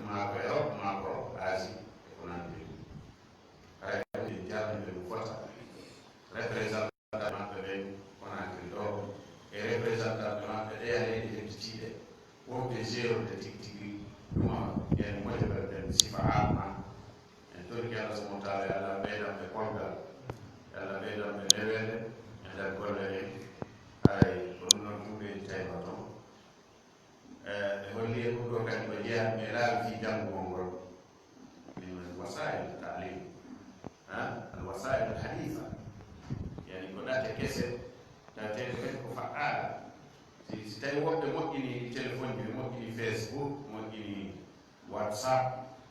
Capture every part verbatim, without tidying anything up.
maa ko Europe, maa ko Asie, e ko nanndi ɗum. Haray ɗum en jarnii ɓe no fota. Représentant maɓɓe ɓen Conakry ɗo, e représentant maɓɓe ɗe leyɗe hedditiiɗe, wonɓe jeerude tigi tigi ɗuma, yani moƴƴere nden sifa amma. En torike Allah subhanahu wa ta'ala, yo Allah ɓeydan ɓe kolgal, yo Allah ɓeydan ɓe neweede e nder golle ɗen. Haray ko ɗum ɗon ɗum ɓe tawi toon. Eh, ɓe holli e ɗum ɗo kadi ko jeyaa e laawi fii janngugol ngol. Min wasa'il ta'lim. Ha? Al wasa'il al haditha. Yani ko ɗate kese, taweteeɗe kadi ko faɗɗaala. Si, si tawi woɓɓe moƴƴini téléphone ji, ɓe moƴƴini Facebook, moƴƴini WhatsApp,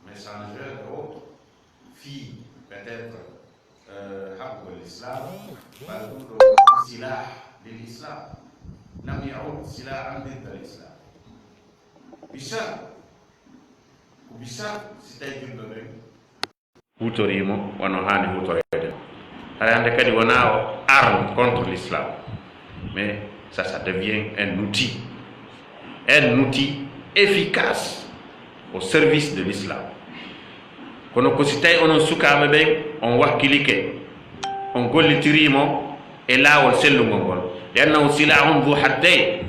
Messenger et autres, fii peut-être, euh, haɓugol l'islam, walla ɗum ɗo silah lil islam. Lam ya'ud silahan didda al islam. Bi shart, ko bi shart si tawi julɓe ɓen huutorii mo wano haani huutoreede. Haray hannde kadi wonaa o arme contre l'islam, mais ça, ça devient un outil, un outil efficace au service de l'islam. Kono ko si tawi onon sukaaɓe ɓen, on wakkilike, on gollitirii mo e laawol sellungol ngol, li annahu silahun dhu haddayn,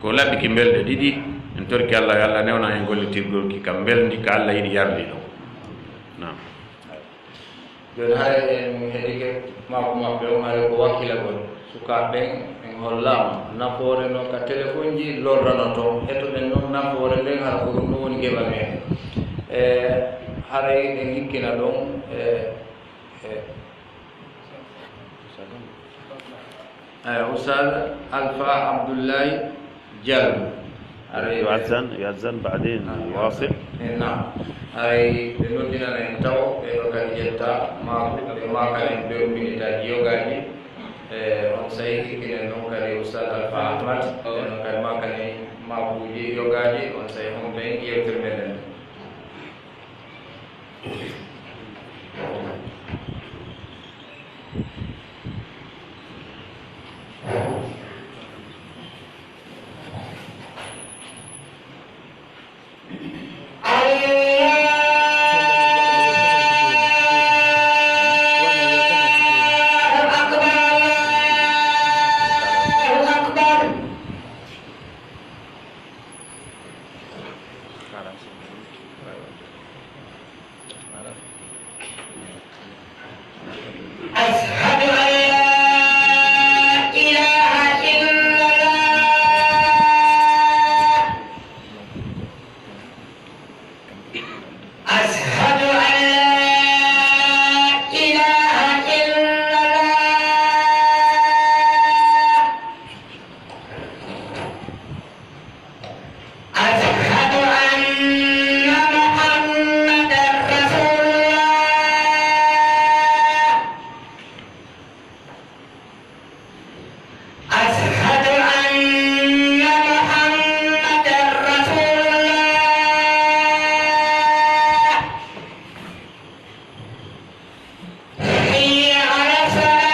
ko laɓɓi ki mbelɗe ɗiɗi. En torike Allah, yo Allah newnan en gollitirgol ki ka mbelndi, ka Allah yiɗi, yarli ɗum. Naam. Jooni, haray en heɗike maaku maɓɓe on, haray ko wakkilagol sukaaɓe ɓen, en hollaama nafoore no ka telefonji lorrano ton. Etoɗen non nafoore nden, hara ko ɗum ɗum woni geɓal meɗen. E haray en hikkina ɗon, e, e, e, Oustaz Alpha Abdoulaye Diallo. Aray, يؤذن، يؤذن بعدين يواصل. Eh, naam. Aray, ɓe noddinana en tawo, ɓe ɗo kadi ƴetta maaku, ɓe maakana en ɓe umminitaaji yogaaji. Eh, on sahi hikkinen noon kadi Oustaz Alpha Ahmad, ɓe noon kadi maakana en maakuuji yogaaji, on sahi homɓe yewtere meɗen. أشهد أن لا إله إلا الله. أشهد أن لا إله إلا الله. أشهد أن محمدا رسول الله. أشهد أن محمدا رسول الله. حي على الصلاة.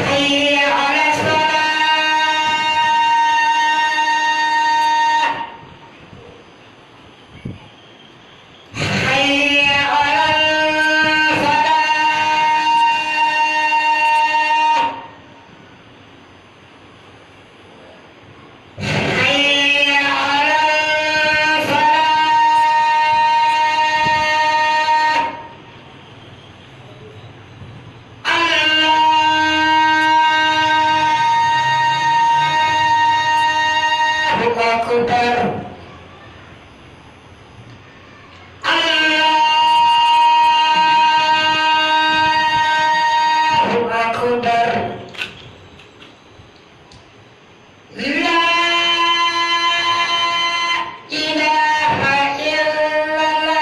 حي على الصلاة. حي على الفلاح. حي على الفلاح. الله أكبر. الله أكبر. لا إله إلا الله.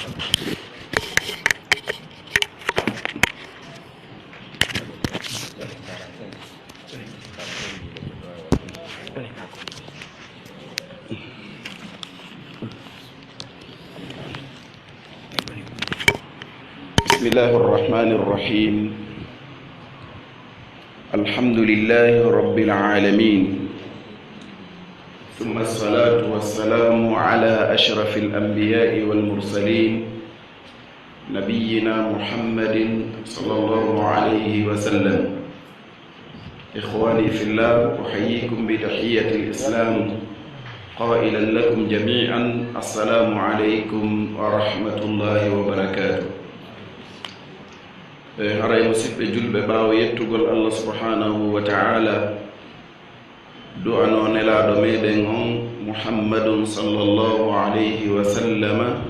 بسم الله الرحمن الرحيم. الحمد لله رب العالمين، ثم الصلاة والسلام على أشرف الأنبياء والمرسلين، نبينا محمد صلى الله عليه وسلم. إخواني في الله، أحييكم بتحية الإسلام، قائلا لكم جميعا: السلام عليكم ورحمة الله وبركاته. E, haray, musiɓɓe julɓe, ɓaawo yettugol Allah subhanahu wa ta'ala, du'ano nelaaɗo meɗen on Muhammadun sallallahu alayhi wa sallama,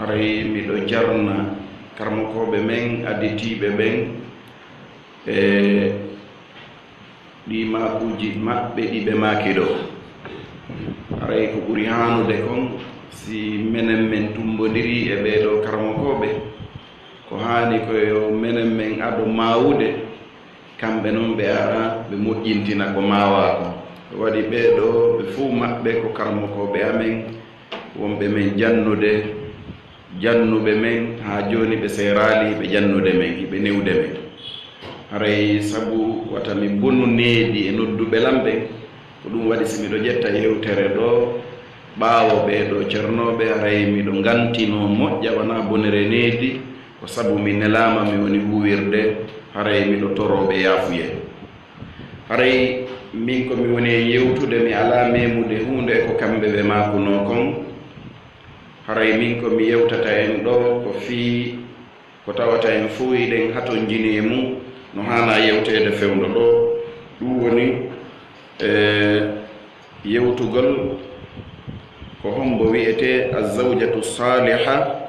haray miɗo jarna karmokooɓe men, additiiɓe ɓen, e ɗi maakuuji maɓɓe ɗi ɓe maaki ɗo. Haray ko ɓuri haanude kon, si menen men tumbondirii e ɓee ɗoo karmokooɓe, ko haani ko yo menen men ado maawude, kamɓe non ɓe ara ɓe moƴƴintina ko maawaa kon. Ko waɗi ɓee ɗoo ɓe fuu maɓɓe ko karmokooɓe amen, wonɓe men jannude, jannuɓe men, haa jooni ɓe seeraali, ɓe jannude men, ɓe newde men. Haray sabu wata mi bonu needi e nodduɓe lan ɓen, ko ɗum waɗi si miɗo ƴetta yewtere ɗoo, ɓaawo ɓee ɗoo cernooɓe, haray miɗo ngantinoo moƴƴa, wanaa bonere needi, ko sabu mi nelaama, mi woni huuwirde, haray miɗo toroo ɓe yaafuye. Haray min ko mi woni e yewtude, mi alaa meemude huunde e ko kamɓe ɓe maakunoo kon. Haray min ko mi yewtata en ɗoo ko fii ko tawata en fow hiɗen hatonjini e mum, no haanaa yewteede fewndo ɗoo. Ɗum woni, e, yewtugol ko hombo wi'etee azzawjatu saaliha,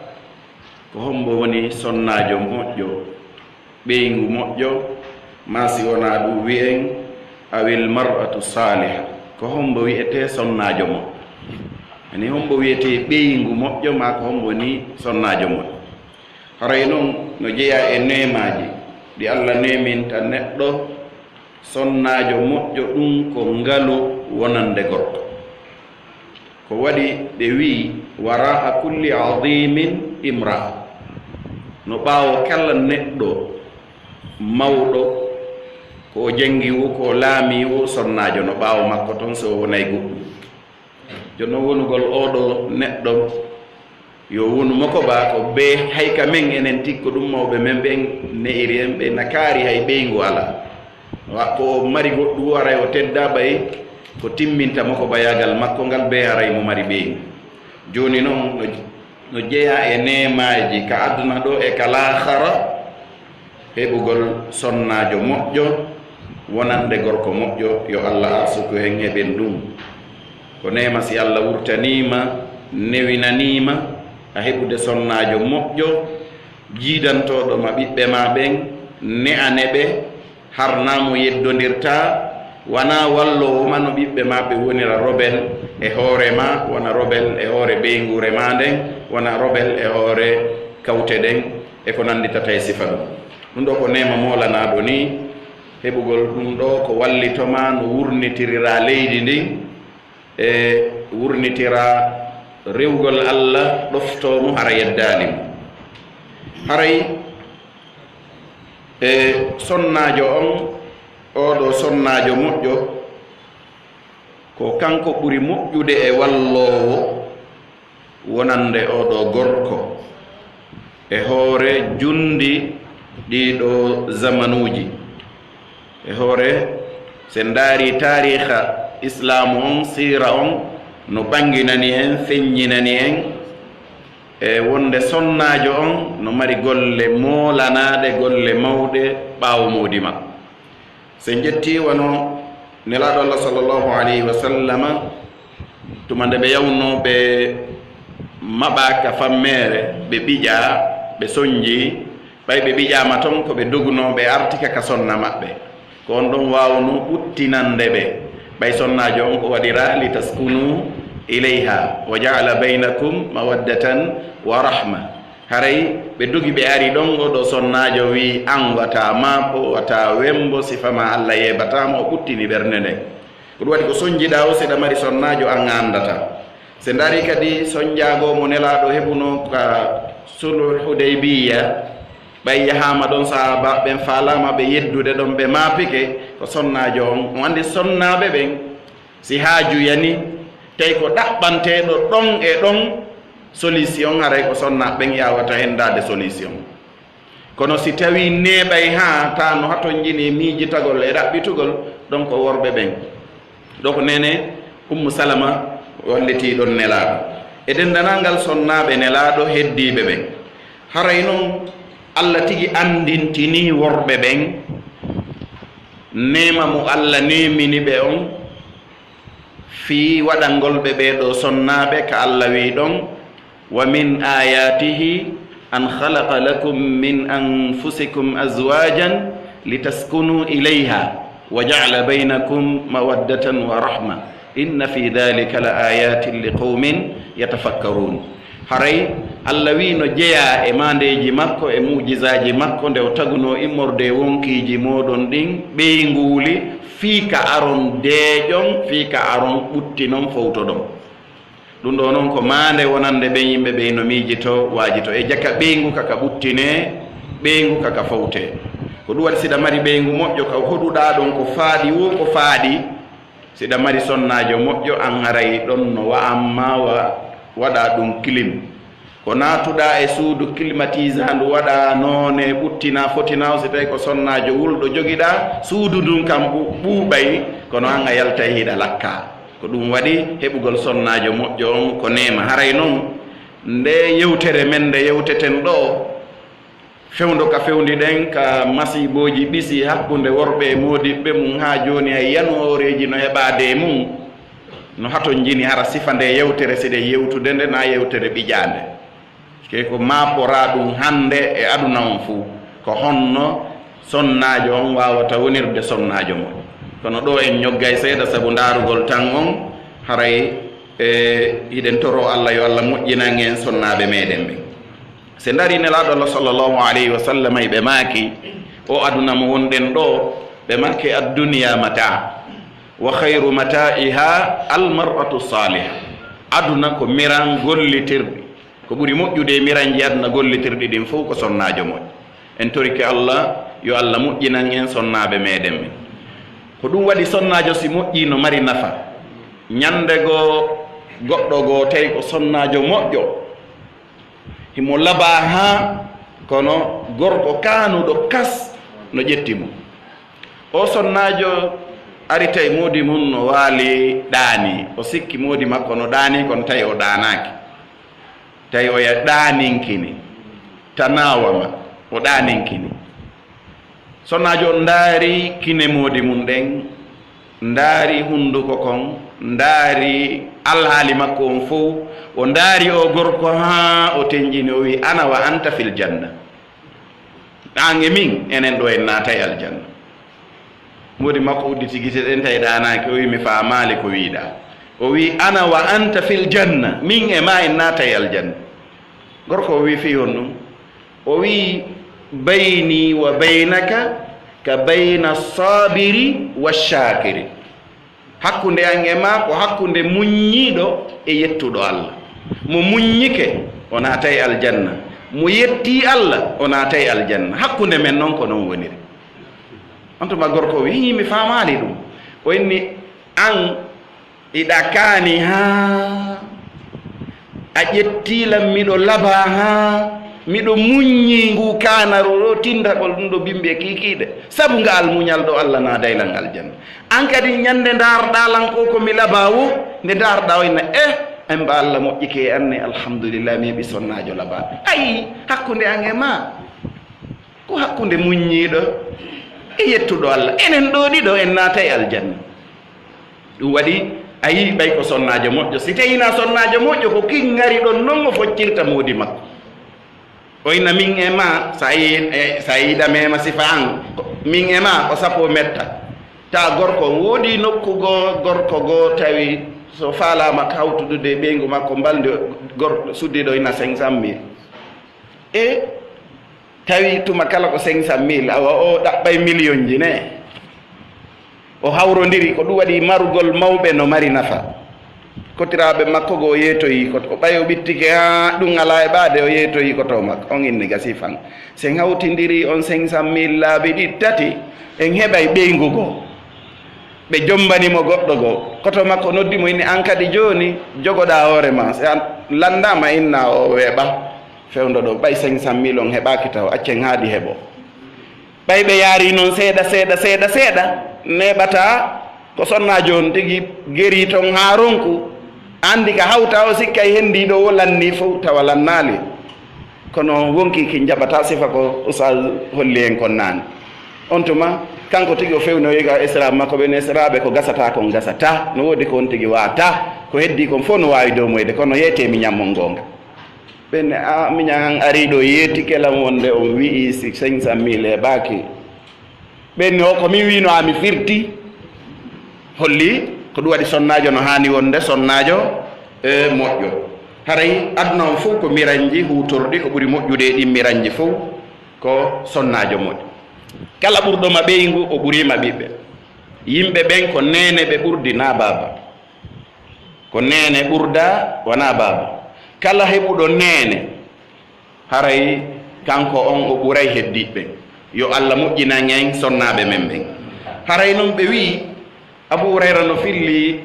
ko hombo woni sonnaajo moƴƴo, ɓeyngu moƴƴo, maa si wonaa ɗum wi'en, awil mar'atu saaliha, ko hombo wi'etee sonnaajo moƴƴo? Ani hombo wi'etee ɓeyngu moƴƴo, maa ko hombo woni sonnaajo moƴƴo? Haray non no jeyaa e neemaaji ɗi Allah neeminta neɗɗo, sonnaajo moƴƴo ɗum ko ngalu wonande gorko. Ko waɗi ɓe wi'i, "Wara'a kulli azimin imra'a." No ɓaawo kala neɗɗo mawɗo, ko o janngi wo, ko o laamii wo, sonnaajo no ɓaawo makko ton, so o wonay goɗɗum. Jooni non wonugol oo ɗoo neɗɗo yo wonu mokoba ko bee, hay ka men enen tigi ko ɗum mawɓe men ɓen ne'iri en, ɓe na kaari hay ɓeyngu alaa. Wa ko o mari goɗɗum, haray o teddaa ɓay ko timminta mokobayaagal makko ngal bee haray mo mari ɓeyngu. Jooni non no, no jeyaa e neemaaji ka aduna ɗoo e ka laahara, heɓugol sonnaajo moƴƴo, wonande gorko moƴƴo, yo Allah arsuku en heɓen ɗum. Ko neema si Allah wurtanii ma, newinanii ma, a heɓude sonnaajo moƴƴo, jiidantooɗo ma ɓiɓɓe maa ɓen, ne'ane ɓe, harnaa mo yeddondirtaa, wanaa walloowo ma no ɓiɓɓe maa ɓe wonira robel e hoore maa, wona robel e hoore ɓeynguure maa nden, wona robel e hoore kawte ɗen, e ko nannditata e sifa ɗum. Ɗum ɗoo ko neema moolanaaɗo nii, heɓugol ɗum ɗoo ko wallito ma no wurnitiriraa leydi ndin, e wurnitiraa rewugol Allah, ɗoftoo mo hara yeddaani mo. Haray e sonnaajo on, oo ɗoo sonnaajo moƴƴo, ko kanko ɓuri moƴƴude e walloowo wonande oo ɗoo gorko e hoore junndi ɗii ɗoo zamanuuji. E hoore, si en ndaarii taariika Islaamu on, siira on, no ɓannginani en, feññinani en, e wonde sonnaajo on no mari golle moolanaaɗe, golle mawɗe ɓaawo moodi makko. Si en ƴettii wano Nelaaɗo Allah sallallahu alayhi wa sallama, tuma nde ɓe yawnoo ɓe maɓaa ka fammeere, ɓe ɓiƴaa, ɓe sonjii, ɓay ɓe ɓiƴaama ton, ko ɓe dogunoo, ɓe artike ka sonna maɓɓe. Ko on ɗon waawnoo ɓuttinande ɓe. Ɓay sonnaajo on ko waɗiraa, "Litaskunu Ilayha wa ja'ala baynakum mawaddatan wa rahma. Haray ɓe dogi, ɓe ari ɗon, o ɗo sonnaajo wi'i, "An wata maapo, wata wembo, sifa ma Allah yeebataa ma." O ɓuttini ɓernde nden. Ko ɗum waɗi ko sonjiɗaa o, si ɗa mari sonnaajo an a anndataa. Se ndaari kadi sonjaago mo Nelaaɗo heɓuno ka sulhul Hudaybiyya, ɓay yahaama ɗon, sahaabaaɓe ɓen faalaama ɓe yeddude ɗon, ɓe maapike, ko sonnaajo on. On anndi sonnaaɓe ɓen, si haaju yani, tawi ko ɗaɓɓanteeɗo ɗon e ɗon solution, haray ko sonnaaɓe ɓen yaawata henndaade solution. Kono si tawii neeɓay haa taa no hatonjini e miijitagol e ɗaɓɓitugol, ɗon ko worɓe ɓen. Ɗo ko neene Ummu Salama wallitii ɗon Nelaaɗo. E denndanangal sonnaaɓe Nelaaɗo heddiiɓe ɓen. Haray non Alla tigi anndintinii worɓe ɓen neema mo Alla neemini ɓe on, fii waɗangol ɓe ɓee ɗoo sonnaaɓe, ka Alla wi'i ɗon, "Wa min ayatihi an khalaqa lakum min anfusikum azwajan litaskunu ilayha wa ja'ala baynakum mawaddatan wa rahma. Inna fi dhalika la ayatin liqawmin yatafakkarun." Haray Alla wi'i no jeyaa e maandeeji makko e mu'jizaaji makko nde o tagunoo immorde e wonkiiji mooɗon ɗin ɓeynguuli, fii ka aron deeƴon, fii ka aron ɓuttinon, fowtoɗon. Ɗum ɗoo non ko maande wonande ɓen yimɓe ɓe no miijitoo, waajitoo e jaka ɓeyngu ka ka ɓuttinee, ɓeyngu ka ka fowtee. Ko ɗum waɗi si ɗa mari ɓeyngu moƴƴo ka hoɗuɗaa ɗon ko faaɗi woo ko faaɗi, si ɗa mari sonnaajo moƴƴo, an haray ɗon no wa'an ma wa-, waɗa ɗum kilim. Ko naatuɗaa e suudu kilmatiisaandu, waɗa noone ɓuttinaa fotinaa o, si tawii ko sonnaajo wulɗo jogiɗaa, suudu ndun kam ɓu-, ɓuuɓay, kono an a yaltay hiɗa lakkaa. Ko ɗum waɗi heɓugol sonnaajo moƴƴo on ko neema. Haray non, nde yewtere men nde yewteten ɗoo, fewndo ka fewndi ɗen ka masiibooji ɓisi hakkunde worɓe e moodiɓɓe mum, haa jooni hay yanu hooreeji no heɓaade e mum, no hatonjini hara sifa nde yewtere, si ɗen yewtude nde, na yewtere ɓijaande. Ke ko maaporaa ɗum hannde e aduna on fuu, ko honno sonnaajo on waawata wonirde sonnaajo mo. Kono ɗoo en ñoggay seeɗa sabu ndaarugol tan on, haray, e, hiɗen toroo Alla yo Alla moƴƴinan en sonnaaɓe meɗen ɓen. Se ndaari Nelaaɗo Allah sallallahu alayhi wa sallam, e ɓe maaki, o aduna mo wonɗen ɗoo, ɓe maaki, "Ad-dunya mata, wa khayru mata'iha al-mar'atu salihah." Aduna ko miran gollitirɗi. Ko ɓuri moƴƴude e miranji aduna gollitirɗi ɗin fow ko sonnaajo moƴƴo. En torike Allah, yo Allah moƴƴinan en sonnaaɓe meɗen ɓen. Ko ɗum waɗi sonnaajo si moƴƴii no mari nafa. Ñande goo goɗɗo goo tawi ko sonnaajo moƴƴo. Himo labaa haa, kono gorko kaanuɗo kas no ƴetti mo. O sonnaajo ari tawi moodi mun no waali ɗaanii. O sikki moodi makko no ɗaanii, kono tawi o ɗaanaaki. Tawi oya ɗaaninkini, tanawama, o ɗaaninkini. Sonnaajo on ndaari kine moodi mun ɗen, ndaari hunduko kon, ndaari alhaali makko on fow, o ndaari o gorko haa o tenƴini, o wi'i, "Ana wa anta fil janna." An e min, enen ɗoo en naatay aljanna. Moodi makko udditi gite ɗen, tawi ɗaanaaki, o wi'i, "Mi faamaali ko wi'uɗaa." O wi'i, "Ana wa anta fil janna, min e maa en naatay aljanna." Gorko o wi'i, "Fii honɗum?" O wi'i, "Bayni wa baynaka ka bayna sabiri wa shakiri." Hakkunde an e maa ko hakkunde muññiiɗo e yettuɗo Allah. Mo muññike, o naatay aljanna. Mo yettii Allah, o naatay aljanna. Hakkunde men non ko non woniri. On tuma gorko o wi'i, "Mi faamaali ɗum." O inni, "An iɗa kaani haa a ƴettii lan, miɗo labaa haa miɗo muññii ngu kaanaru ɗo, tindagol ɗum ɗo bimbi e kiikiiɗe. Sabu ngaal muñal ɗo, Allah naadaylan aljanna. An kadi ñande ndaarɗaa lan ko, ko mi labaa wo, nde ndaarɗaa o inna, eh, en ba Allah moƴƴike e anne, alhamdulillah, mi heɓi sonnaajo labaa." Ayi, hakkunde an e maa. Ko hakkunde muññiiɗo e yettuɗo Allah. Enen ɗoo ɗiɗo en naatay aljanna. Ɗum waɗi, a yii, ɓay ko sonnaajo moƴƴo. Si tawii na sonnaajo moƴƴo, ko kin ngari ɗon non o foccirta moodi makko. O inna min e maa, sa yi-, e, sa yiɗa mema sifa an, ko min e maa ko sappo metta. Ta gorko, woodi nokku goo, gorko goo tawi So faalaama hawtudude e ɓeyngu makko mbalndi gorɗo suddiiɗo ina cinq cent mille. E tawi tuma kala ko cinq cent mille, awa o ɗaɓɓay million ji ne. O hawrondiri, ko ɗum waɗi marugol mawɓe no mari nafa. Kotiraaɓe makko go o yeetoyi ko, o ɓay o ɓittike haa ɗum alaa e ɓaade, o yeetoyi ko to makko. On inni gasi fan. Sen hawtindiri on cinq cent mille laabi ɗiɗi tati, en heɓay ɓeyngu go. Ɓe jombani mo goɗɗo go. Koto makko noddi mo inni, an kadi jooni jogoɗaa hoore ma. Si a lanndaama inna o weeɓa. Fewndo ɗo, ɓay cinq cent mille on heɓaaki taw, accen haa ɗi heɓo. Ɓay ɓe yaari noon seeɗa, seeɗa, seeɗa, seeɗa, neeɓataa ko sonnaajo on tigi geri toon haa ronku. Anndi ka hawta o sikkay henndii ɗo o lannii fof, tawa lannaali. Kono wonki ki njaɓataa sifa ko Oustaz holli en kon naane. On tuma, kanko tigi o fewnoyi ka esiraaɓe makko ɓen, esiraaɓe ko gasataa kon gasataa, no woodi ko on tigi waawataa, ko heddii kon fof no waawi doomoyde, kono yeetee miñan mon goonga. Ɓen, a, miñan an arii ɗo yeetike lan wonde on wi'i si cinq cent mille heɓaaki. Ɓen o ko min wiino a mi firti. Holli ko ɗum waɗi sonnaajo no haani wonde sonnaajo, e, moƴƴo. Haray aduna on fof ko miranji huutorɗi, ko ɓuri moƴƴude e ɗin miranji fof ko sonnaajo moƴƴo. Kala ɓurɗo ma ɓeyngu, o ɓurii ma ɓiɓɓe. Yimɓe ɓen ko neene ɓe ɓurdi, naa baaba. Ko neene ɓurda, wanaa baaba. Kala heɓuɗo neene, haray kanko on o ɓuray heddiiɓe ɓen. Yo Alla moƴƴinan en sonnaaɓe men ɓen. Haray non ɓe wi'i, Abu Hurayra no filli,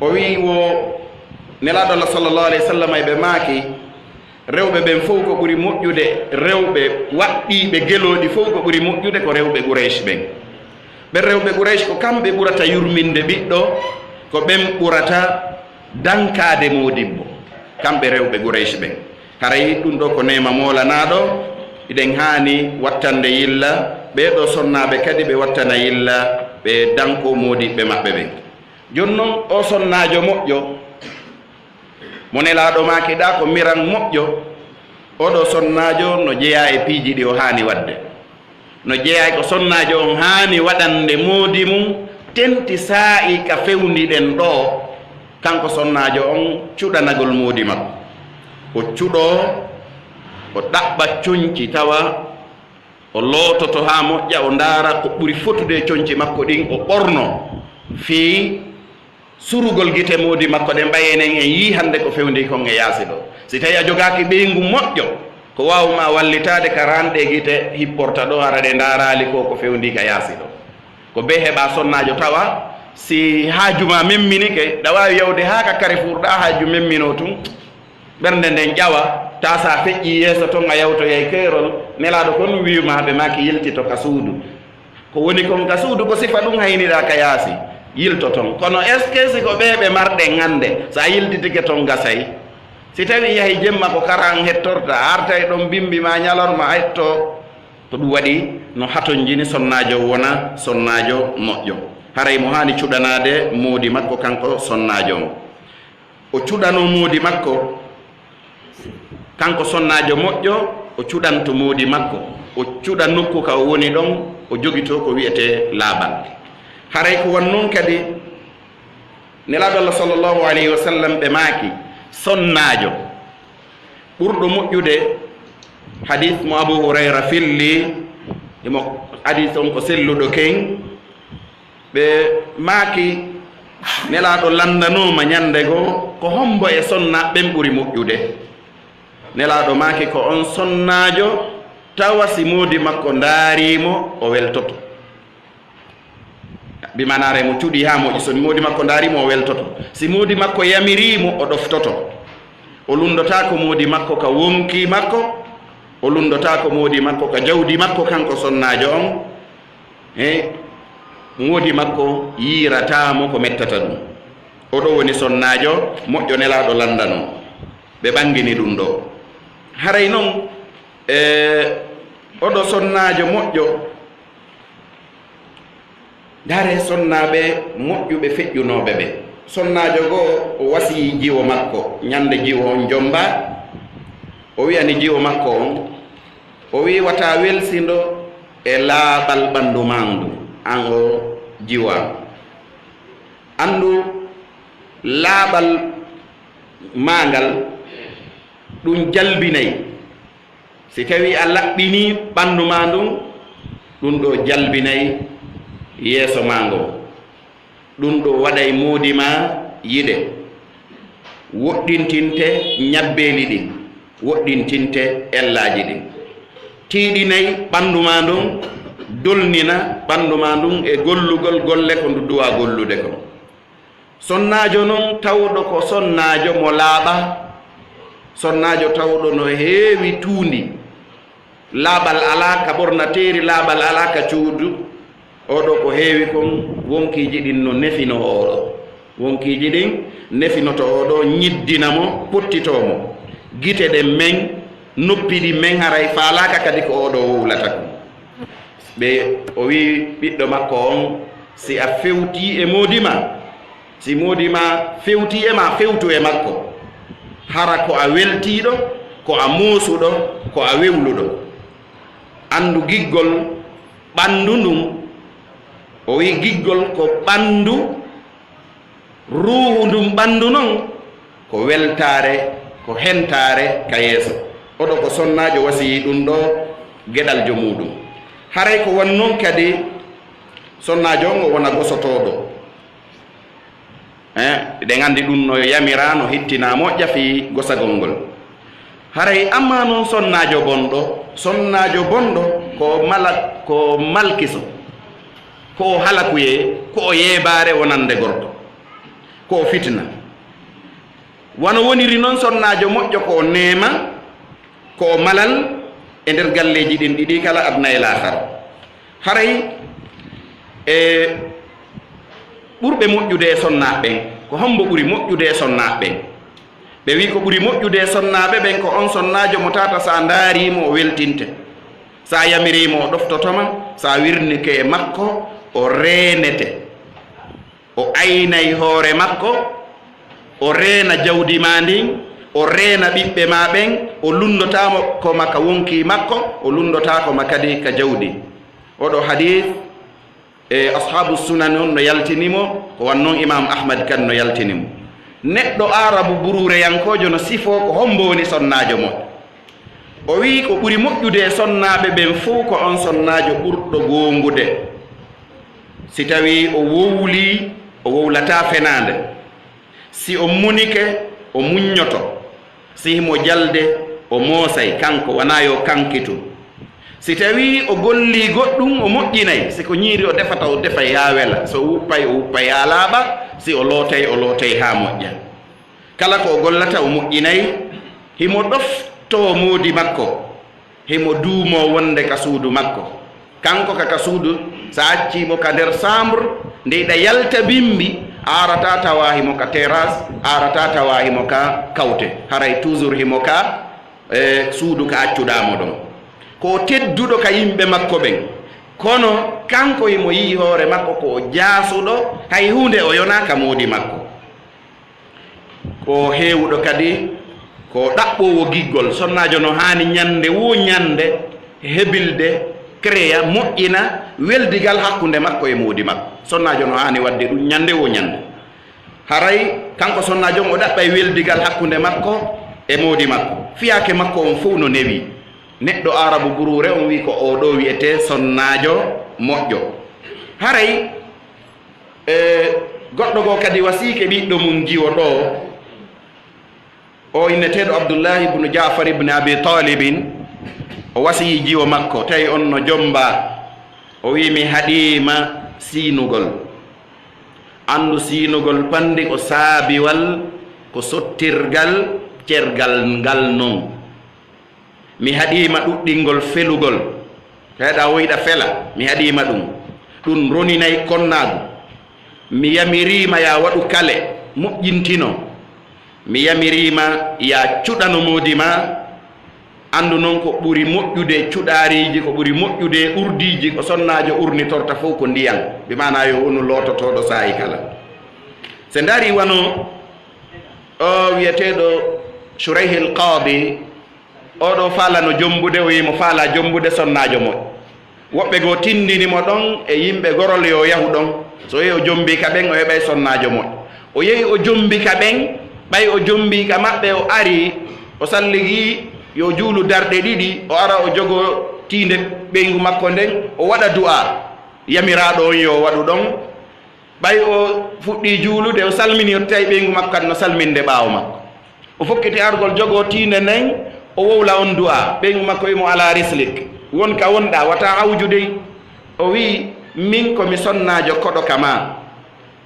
o wi'i wo Nelaaɗo Allah sallallahu alayhi wa sallam e ɓe maaki, rewɓe ɓen fof ko ɓuri moƴƴude, rewɓe waɗɗiiɓe gelooɗi fof ko ɓuri moƴƴude ko rewɓe Quraysh ɓen. Ɓen rewɓe Quraysh ko kamɓe ɓurata yurminde ɓiɗɗo, ko ɓen ɓurata dankaade moodibbo, kamɓe rewɓe Quraysh ɓen. Haray ɗum ɗo ko neema moolanaaɗo, hiɗen haani wattande yilla, ɓee ɗoo sonnaaɓe kadi ɓe wattana yilla, ɓe danko moodiɓɓe maɓɓe ɓen. Jooni non, o sonnaajo moƴƴo, mo Nelaaɗo maaki ɗaa ko miran moƴƴo, oo ɗoo sonnaajo no jeyaa e piiji ɗi o haani waɗde. No jeyaa e ko sonnaajo on haani waɗande moodi mum, tenti saa'i ka fewndiɗen ɗoo, kanko sonnaajo on cuɗanagol moodi makko. O cuɗoo, o ɗaɓɓa conci tawa, o loototo haa moƴƴa, o ndaara ko ɓuri fotude e conci makko ɗin, o ɓorno fii surugol gite moodi makko ɗen, ɓay enen en yii hannde ko fewndii kon e yaasi ɗoo. Si tawii a jogaaki ɓeyngu moƴƴo, ko waawu maa wallitaade ka raanɗe gite hipporta ɗoo, hara ɗe ndaaraali ko ko fewndii ka yaasi ɗoo. Ko bee heɓaa sonnaajo tawa, si haaju maa memminike, ɗa waawi yawde haa ka Carrefour ɗaa haaju memminoo tun, ɓernde nden ƴawa, taa sa feƴƴii yeeso ton a yawtoyay keerol, Nelaaɗo kon wi'u maa ɓe maaki yiltito ka suudu. Ko woni kon ka suudu, ko sifa ɗum hayniɗaa ka yaasi, yilto ton. Kono est-ce que si ko ɓee ɓe marɗen hannde, so a yiltitike ton gasay? Si tawii yahi jemma ko kara an hettorta, a artay ɗon bimbi maa ñalorma a hetto. Ko ɗum waɗi no hatonjini sonnaajo wona sonnaajo moƴƴo. Haray mo haani cuɗanaade moodi makko kanko sonnaajo on. O cuɗanoo moodi makko, kanko sonnaajo moƴƴo, o cuɗanto moodi makko, o cuɗa nokku ka o woni ɗon, o jogitoo ko wi'etee laaɓal. Haray ko won non kadi, Nelaaɗo Allah sallallahu alayhi wa sallam ɓe maaki, sonnaajo ɓurɗo moƴƴude, hadis mo Abu Hurayra filli, himo hadis on ko selluɗo ken, ɓe maaki, Nelaaɗo lanndanooma ñannde goo, ko hombo e sonnaaɓe ɓen ɓuri moƴƴude? Nelaaɗo maaki, ko on sonnaajo tawa si moodi makko ndaarii mo, o weltoto. Bi maanaare mo cuɗii haa moƴƴi, so moodi makko ndaarii mo, o weltoto. Si moodi makko yamirii mo, o ɗoftoto. O lunndotaako moodi makko ka wonkii makko, o lunndotaako moodi makko ka jawdi makko, kanko sonnaajo on. He, moodi makko yiirataa mo ko mettata ɗum. O ɗo woni sonnaajo moƴƴo Nelaaɗo lanndano. Ɓe ɓanngini ɗum ɗo. Haray non, e, oɗo sonnaajo moƴƴo, ndaaree sonnaaɓe moƴƴuɓe feƴƴunooɓe ɓe. Sonnaajo goo, o wasiyii jiwo makko, ñande jiwo on jomba, o wi'ani jiwo makko on, o wi'i, "Wata welsindo e laaɓal ɓanndu maa ndu, an o jiwo am. Anndu, Laaɓal maa ngal, ɗum jalbinay. Si tawii a laɓɓinii ɓanndu maa ndun, ɗum ɗoo jalbinay yeeso maa ngon. Ɗum ɗoo waɗay moodi maa yiɗe. Woɗɗintinte ñabbeeli ɗin, woɗɗintinte ellaaji ɗin. Tiiɗinay ɓanndu maa ndun, dolnina ɓanndu maa ndun e gollugol golle ko ndu duwaa gollude kon. Sonnaajo non tawɗo ko sonnaajo mo laaɓaa, sonnaajo tawɗo no heewi tuundi, laaɓal alaa ka ɓornateeri, laaɓal alaa ka cuudu, oo ɗoo ko heewi kon, wonkiiji ɗin no nefino oo ɗoo. Wonkiiji ɗin nefinoto oo ɗoo, ñiddina mo, pottitoo mo. Gite ɗen men, noppi ɗin men, haray faalaaka kadi ko oo ɗoo wowlata kon. Ɓe, o wi'i ɓiɗɗo makko on, "Si a fewtii e moodi maa, si moodi maa fewtii e maa, fewtu e makko. Hara ko a weltiiɗo, ko a moosuɗo, ko a wewluɗo. Anndu giggol ɓanndu ndun." O wi'i giggol ko ɓanndu, ruuhu ndun ɓanndu non, ko weltaare, ko hentaare ka yeeso. Oɗo ko sonnaajo wasiyii ɗum ɗoo geɗaljo muuɗum. Haray ko won non kadi sonnaajo on o wona gosotooɗo. Eh, eɗen anndi ɗum no yamiraa, no hittinaa moƴƴa fii gosagol ngol. Haray ammaa non sonnaajo bonɗo, sonnaajo bonɗo ko mala-, ko malkiso, ko o halakuyee, ko o yeebaare wonande gorko, ko o fitina. Wano woniri non sonnaajo moƴƴo ko o neema, ko o malal e nder galleeji ɗin ɗiɗi kala aduna e laakara. Haray e ɓurɓe moƴƴude e sonnaaɓe ɓen, ko hombo ɓuri moƴƴude e sonnaaɓe ɓen? Ɓe wi'i ko ɓuri moƴƴude e sonnaaɓe ɓen ko on sonnaajo mo tata sa ndaarii mo o weltinte, sa yamirii mo o ɗoftoto ma, sa wirnike e makko o reenete. O aynay hoore makko, o reena jawdi maa ndin, o reena ɓiɓɓe maa ɓen, o lunndotaako ma ka wonkii makko, o lunndotaako ma kadi ka jawdi. Oɗo hadiis, e Ashaabu Sunan on no yaltini mo, ko wan non Imaam Ahmad kadi no yaltini mo. Neɗɗo Aarabu buruureyankoojo no sifoo ko hombo woni sonnaajo mo. O wi'i ko ɓuri moƴƴude e sonnaaɓe ɓen fow ko on sonnaajo ɓurɗo goongude. Si tawii o wowlii, o wowlataa fenaande. Si o munike, o muññoto. Si himo jalde, o moosay, kanko wanaa yo kankitu. Si tawii o gollii goɗɗum, o moƴƴinay. Si ko ñiiri o defata, o defay haa wela. Si o wuppay, o wuppay haa laaɓa. Si o lootay, o lootay haa moƴƴa. Kala ko o gollata, o moƴƴinay, himo ɗoftoo moodi makko, himo duumoo wonde ka suudu makko. Kanko ka, ka suudu, sa accii mo ka nder chambre, nde iɗa yalta bimbi, a arataa tawaa himo ka terrasse, a arataa tawaa himo ka kawte. Haray toujours himo ka, e, suudu ka accuɗaa mo ɗon. Ko o tedduɗo ka yimɓe makko ɓen. Kono kanko himo yi'i hoore makko ko o jaasuɗo, hay huunde o yonaa ka moodi makko. Ko heewuɗo kadi ko ɗaɓɓoowo giggol. Sonnaajo no haani ñannde woo ñannde hebilde, créer, moƴƴina weldigal hakkunde makko e moodi makko. Sonnaajo no haani waɗde ɗum ñannde woo ñannde. Haray kanko sonnaajo on o ɗaɓɓay weldigal hakkunde makko e moodi makko. Fiyaake makko on fow no newii. Neɗɗo Aarabu buruure on wi'i ko oo ɗoo wi'etee sonnaajo moƴƴo. Haray E, goɗɗo goo kadi wasiike ɓiɗɗo mum jiwo ɗoo. O inneteeɗo Abdullahi ibnu Jaafar ibnu Abi Talibin, o wasiyii jiwo makko, tawi on no jomba. O wi'i, "Mi haɗii ma siinugol. Anndu siinugol panndi ko saabiwal, ko sottirgal cergal ngal non." Mi haɗii ma ɗuɗɗingol felugol. Ko heɗa woyɗa fela, mi haɗii ma ɗum. Ɗum roninay konnaagu. Mi yamirii ma yaa waɗu kale, moƴƴintino. Mi yamirii ma yaa cuɗano moodi ma. Anndu non ko ɓuri moƴƴude cuɗaariiji, ko ɓuri moƴƴude urdiiji, ko sonnaajo urnitorta fof ko ndiyan. Bi maanaa yo wonu loototooɗo saa'i kala. Se ndaari wano o wi'eteeɗo Shurayhil Qaadi, oo ɗoo faalano jombude, o wi'i mo faalaa jombude sonnaajo moƴƴo. Woɓɓe goo tindini mo ɗon e yimɓe gorol yo o yahu ɗon. So yehi o jombii ka ɓen, o heɓay sonnaajo moƴƴo. O yehi o jombi ka ɓen, ɓay o jombi ka maɓɓe, o ari, o salligi yo juulu darɗe ɗiɗi, o ara o jogo tiinde ɓeyngu makko nden, o waɗa du'a yamiraaɗo on yo waɗu ɗon. Ɓay o fuɗɗii juulude, o salmini, o tawi ɓeyngu makko kadi no salminde ɓaawo makko. O fokkiti argol jogoo tiinde nden, o wowla on du'a. Ɓeyngu makko wi'i mo, "Ala rislik, won ka wonɗaa, wata awju dey." O wi'i, "Min ko mi sonnaajo koɗo ka ma.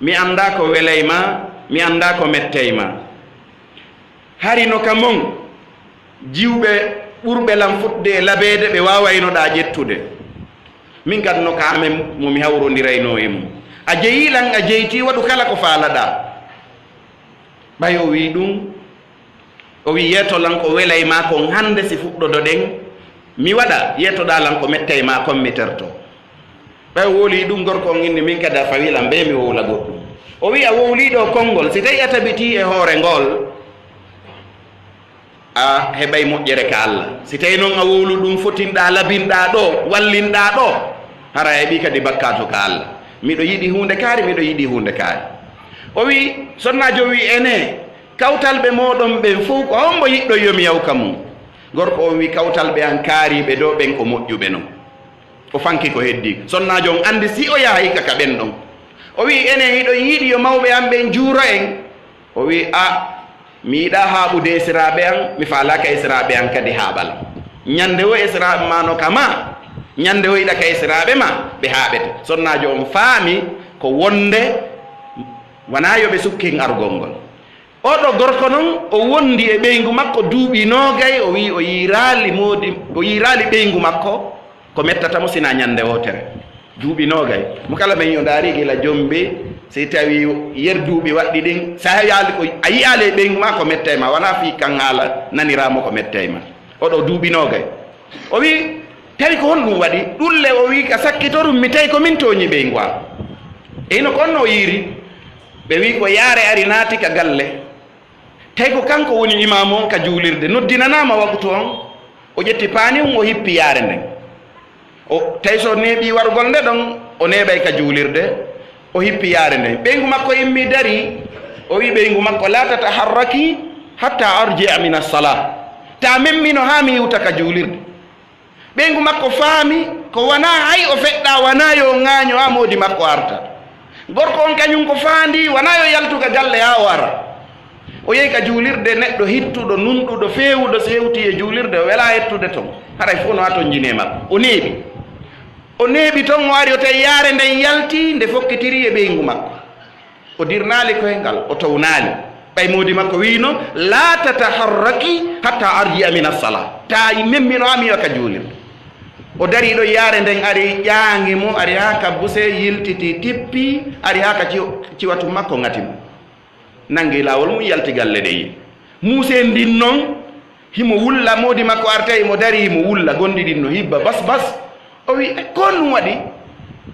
Mi anndaa ko welay ma, mi anndaa ko mettay ma. Hari no ka mon, jiwɓe ɓurɓe lan fuɗde e labeede ɓe waawaynoɗaa ƴettude. Min kadi no ka amen mo mi hawrondiraynoo e mum. A jeyii lan, a jeytii, waɗu kala ko faalaɗaa." Ɓay o wi'i ɗum, o wi'i, "Yeeto lan ko welay ma kon hannde si fuɗɗodoɗen, mi waɗa, yeetoɗaa lan ko mettay ma kon mi terto." Ɓay o wowlii ɗum, gorko on inni, "Min kadi a fawi lan, bee mi wowla goɗɗum." O wi'i, "A wowlii ɗoo konngol, si tawi a tabitii e hoore ngool, a heɓay moƴƴere ka Alla. Si tawi non a wowlu ɗum, fotinɗaa, labinɗaa ɗoo, wallinɗaa ɗoo, hara a heɓii kadi bakkaatu ka Alla. Miɗo yiɗi huunde kaari, miɗo yiɗi huunde kaari." O wi'i, sonnaajo wi'i, "Enee, kawtalɓe mooɗon ɓen fow, ko hombo yiɗɗon yo mi yaw ka mum?" Gorko on wi'i, "Kawtalɓe an kaariiɓe ɗoo ɓen ko moƴƴuɓe non." O fanki ko heddii. Sonnaajo on anndi si o yahay ka, ka ɓen ɗon. O wi'i, "Enee, hiɗon yiɗi yo mawɓe an ɓen juuro en?" O wi'i, "A, mi yiɗaa haaɓude esiraaɓe an, mi faalaaka esiraaɓe an kadi haaɓa lan. Ñande wo esiraaɓe ma no ka ma, ñande wo hiɗa ka esiraaɓe ma, ɓe haaɓete." Sonnaajo on faami ko wonde wanaa yo ɓe sukkin argol ngol. Oɗo gorko non, o wondi e ɓeyngu makko duuɓi noogay, o wi'i o yiiraali moodi, o yiiraali ɓeyngu makko ko mettata mo sinaa ñande wootere. Duuɓi noogay. Mo kala men yo ndaari gila jombi, si tawi yer duuɓi waɗɗi ɗin, sa yaali ko a yi'aali e ɓeyngu ma ko mettay ma, wanaa fii kan haala naniraa mo ko mettay ma. Oɗo duuɓi noogay. O wi'i, "Tawi ko honɗum waɗi?" "Ɗum le," o wi'i, "ka sakkitorum mi tawi ko min tooñi ɓeyngu am." E hino ko on no o yiiri. Ɓe wi'i ko yaare ari naati ka galle. Tawi ko kanko woni imaamu on ka juulirde, noddinanaama waqtu on, o ƴetti paani on, o hippi yaare nden. O, tawi so neeɓii warugol nde ɗon, o neeɓay ka juulirde, o hippi yaare nden. Ɓeyngu makko immi dari, o wi'i ɓeyngu makko, "La tataharraki hatta arji'a min as-salah." "Taa memmino haa mi iwta ka juulirde." Ɓeyngu makko faami ko wanaa hay o feɗɗaa, wanaa yo o ŋaaño haa moodi makko arta. Gorko on kañum ko faandii, wanaa yo yaltu ka galle haa o ara. O yehi ka juulirde, neɗɗo hittuɗo, nunɗuɗo, feewuɗo, si hewtii e juulirde, o welaa hettude ton. Haray fof no haa ton njinee makko. O neeɓi. O neeɓi ton, o ari, o tawi yaare nden yaltii, nde fokkitirii e ɓeyngu makko. O dirnaali koyngal, o townaali. Ɓay moodi makko wiino, "La tataharraki hatta arji'a min as-salah." Taa memmino haa mi iwa ka juulirde. O darii ɗon, yaare nden ari, ƴaangi mo, ari haa ka buse, yiltiti, tippi, ari haa ka ci-, ciwatu makko, ŋati mo. Nangi laawol mum, yalti galle ɗe yi'i. Muusee ndin non, himo wulla, moodi makko artay, himo darii, himo wulla, gonɗi ɗin no hibba bas bas. O wi'i, "E, ko honɗum waɗi?"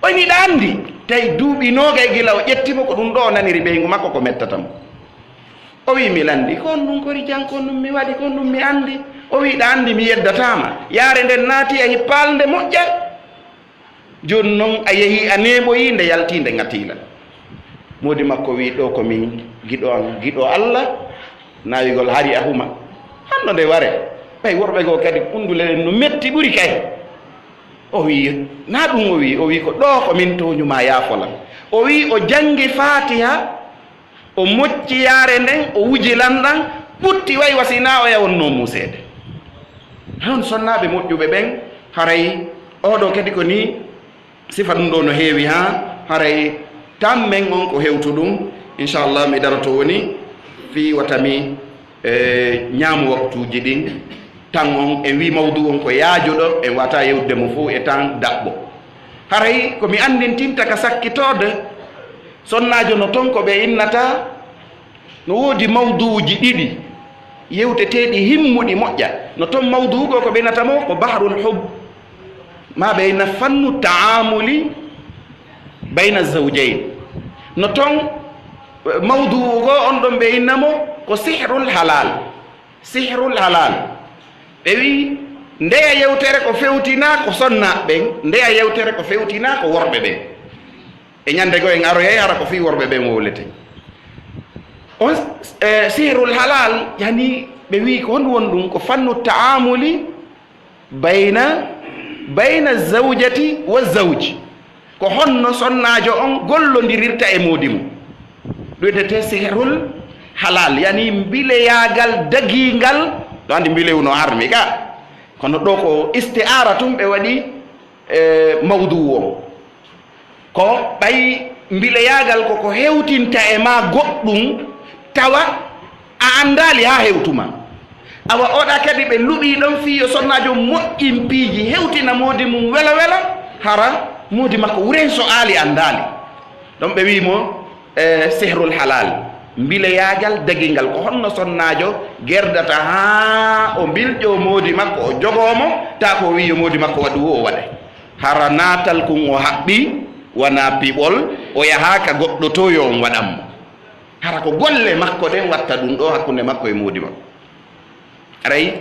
O wi'i, "Miɗa anndi." Tawi duuɓi noogay gila o ƴetti mo, ko ɗum ɗoo o naniri ɓeyngu makko ko mettata mo. O wi'i, "Mi lanndii, ko honɗum kori jan, ko honɗum mi waɗi, ko honɗum mi anndi?" O wi'i, "Ɗa anndi mi yeddataa ma. Yaare nden naati e hippaalde moƴƴa." Jooni non a yehii, a neeɓoyii, nde yaltii, nde ŋatii lan. Moodi makko wi'i, "Ɗoo ko min giɗo an, giɗo Alla, naawigol hari a huma. Hanno nde ware." Ɓay worɓe goo kadi, kundule ɗen no metti ɓuri kay. O wi'i, "Naa ɗum," o wi'i, o wi'i, "Ko ɗoo ko min tooñu ma, yaafo lan." O wi'i, o janngi Faatiha, o mocci yaare nden, o wuji lanɗan, ɓutti way wa si naa oya wonnoo muuseede. Hon sonnaaɓe moƴƴuɓe ɓen, haray oo ɗoo kadi ko nii sifa ɗum ɗoo no heewi haa, haray tammen on ko hewtu ɗum. Inchallah, mi daroto woni fii wata mi, e, ñaamu waktuuji ɗin. Tan on, en wii mawduu on ko yaajuɗo, en wata yewtude mo fow e tan daɓɓo. Haray ko mi anndintinta ka sakkitoode, sonnaajo no ton ko ɓe innata, no woodi mawduuji ɗiɗi yewteteeɗi himmuɗi moƴƴa. No ton mawduu goo ko ɓe innata mo ko Bahrul Hubb, ma ɓe inna fannu taamuli bayna zawjayn. No ton, eh, mawduu goo on ɗon ɓe inna mo ko Sihrul Halal. Sihrul Halal. Ɓe wi'i, ndeya yewtere ko fewtinaa ko sonnaaɓe ɓen, ndeya yewtere ko fewtinaa ko worɓe ɓen. E ñande goo en aroyay hara ko fii worɓe ɓen wowleten. On, e, sihrul halal, yani, ɓe wi ko honɗum woni ɗum? Ko fannu taamuli bayna, bayna zawjati wa zawji. Ko honno sonnaajo on gollondirirta e moodi mum? Ɗum wiyetee sihrul halal, yani mbileyaagal dagiingal. Ɗo anndi mbilewu no harmi ka. Kono ɗo ko isti'aara tun ɓe waɗi, e, mawduu on. Ko ɓay mbileyaagal ko ko hewtinta e ma goɗɗum, tawa a anndaali haa hewtuma. Awa oɗa kadi ɓe luɓii ɗon fii yo sonnaajo moƴƴin piiji, hewtina moodi mum wela wela, hara moodi makko wuren so aali anndaali. Ɗon ɓe wii mo, e, sihrul halal, mbileyaagal dagingal. Ko honno sonnaajo gerdata haa o mbilƴoo moodi makko, o jogoo mo, taa ko o wii yo moodi makko waɗu o waɗay. Hara naatal kun o haɓɓii, wanaa piɓol, o yahaaka goɗɗo to yo on waɗan mo. Hara ko golle makko ɗen watta ɗum ɗo hakkunde makko e moodi makko. Aray,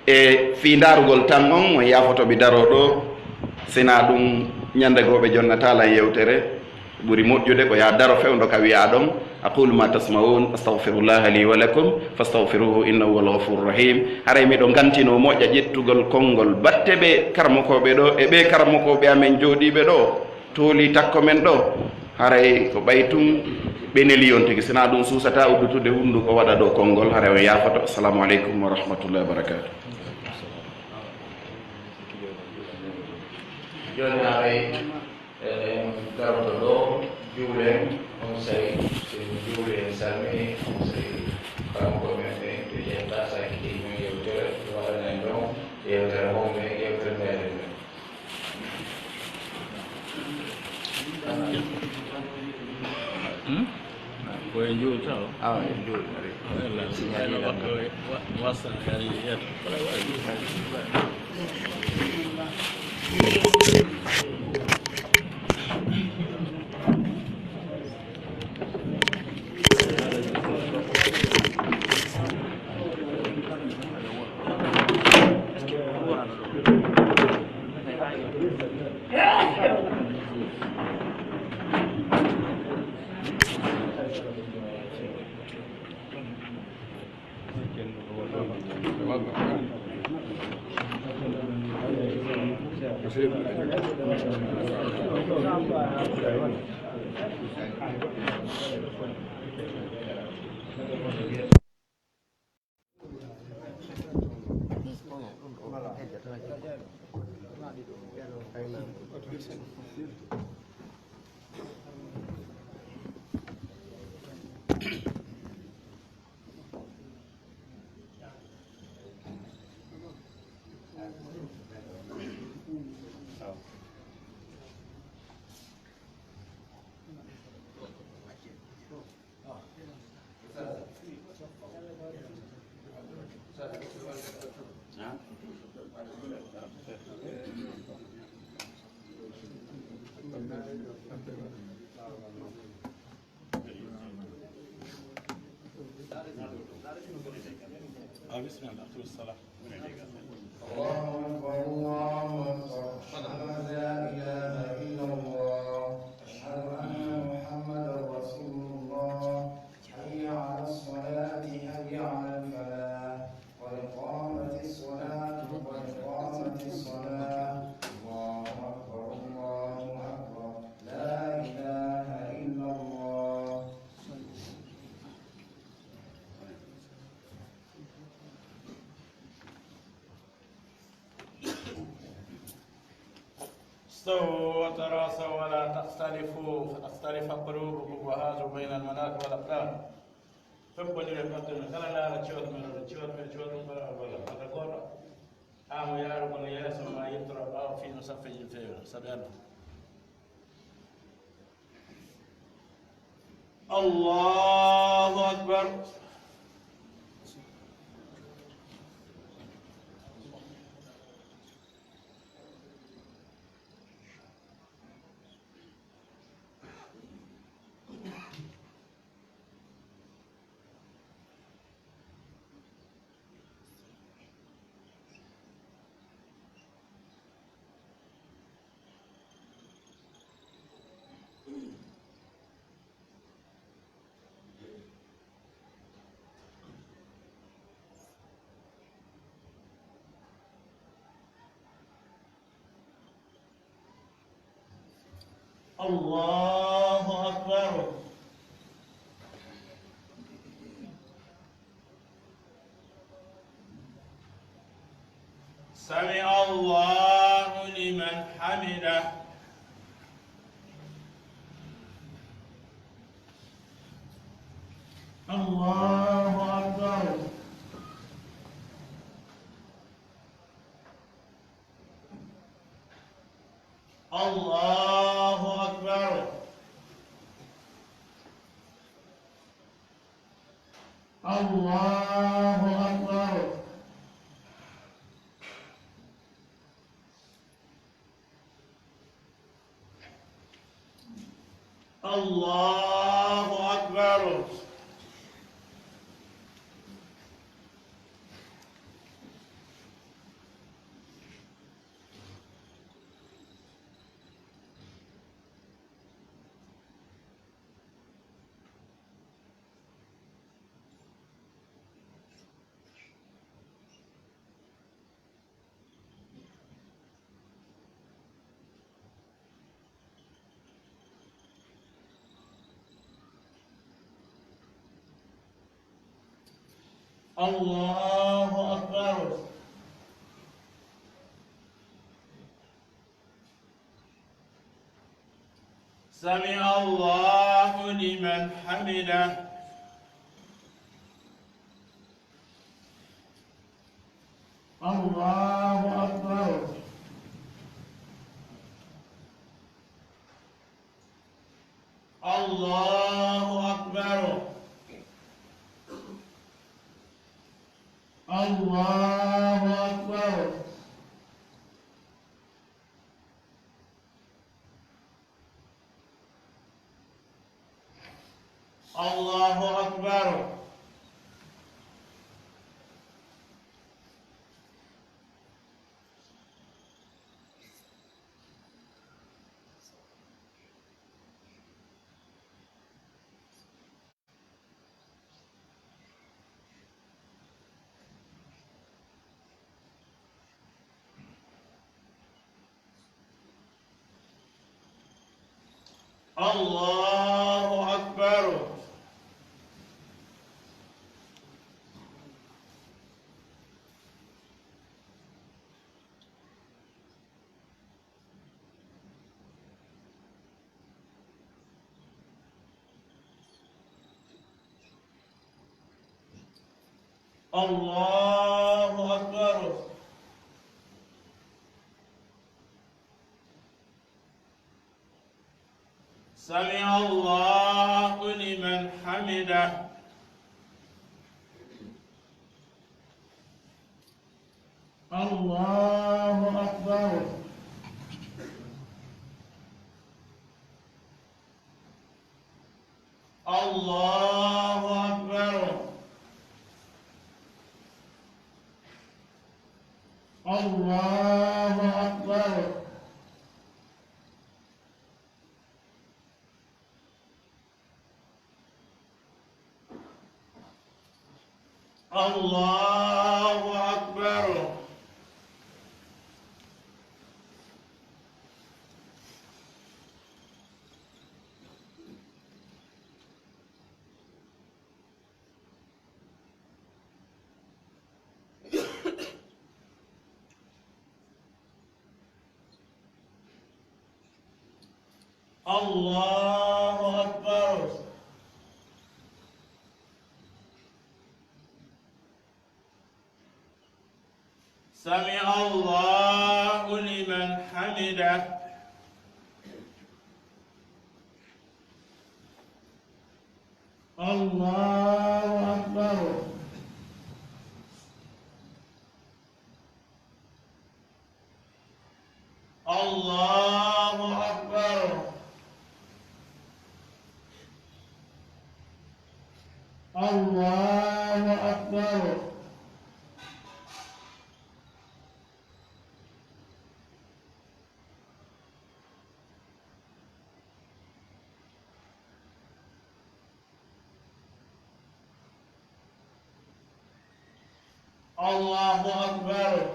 e fii ndaarugol tan on, on yaafoto mi daroo ɗo, sinaa ɗum ñande goo ɓe jonnataa lan yewtere, ɓuri moƴƴude ko yaa daro fewndo ka wi'aa ɗon. أقول ما تسمعون، أستغفر الله لي ولكم، فاستغفروه إنه هو الغفور الرحيم. Haray miɗo gantinoo moƴƴa ƴettugol konngol batte ɓe karamokooɓe ɗo, e ɓe karamokooɓe amen jooɗiiɓe ɗo, toolii takko men ɗo. Haray ko ɓay tun ɓe neli on tigi, sinaa ɗum suusataa uddutude hunnduko waɗa ɗo konngol, haray on yaafoto. Assalamu aleykum wa rahmatullahi wa barakatuh. Jooni haray Eɗen darto ɗo, juulen, onsay, so en juuli, en salmini, onsay, kanko men ɓe, ɓe ƴetta, sa kiɗi men yewtere, ɓe waɗana en ɗon yewtere honde, yewtere meɗen nden. Hmm? Ko en juulta o? Awa, en juuli, ari. Signal yiɗan ɗo. Wa-, wasa, ari, yeto. آه، بسم الله، أقم الصلاة. الله أكبر، الله أكبر. أشهد أن لا إله إلا الله. أشهد أن محمدا رسول الله. حي على الصلاة، حي على الفلاح. قد قامت الصلاة، قد قامت الصلاة. الله أكبر، الله أكبر. لا إله إلا الله. استووا وتراصوا ولا تختلفوا فتختلف قلوبكم وهاجروا بين المناكب والأقدام. Febbondiren ɓerɗe men, kala ndaara ciwat men, oɗo ciwat men, ciwat men, kala alwala, kala gooto. Haa mo yaarugol yeeso ma yettora ɓaawo fii no saffeeji feewira. Sabi Allah. Allahu akbar. الله أكبر. سمع الله لمن حمده. الله أكبر. الله أكبر. الله أكبر. الله أكبر. الله أكبر. سمع الله لمن حمده. الله أكبر. الله أكبر. الله أكبر. الله أكبر. الله أكبر. الله أكبر. سمع الله لمن حمده. الله أكبر. الله أكبر. الله أكبر. الله أكبر. الله أكبر. سمع الله لمن حمده. الله أكبر. الله أكبر. الله أكبر. الله أكبر.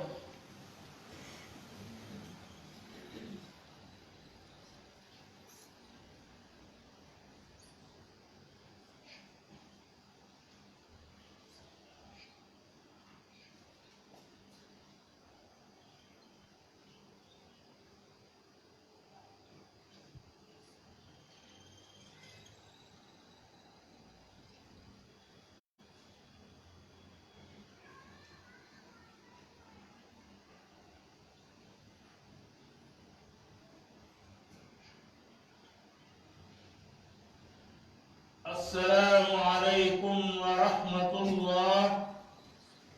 السلام عليكم ورحمة الله.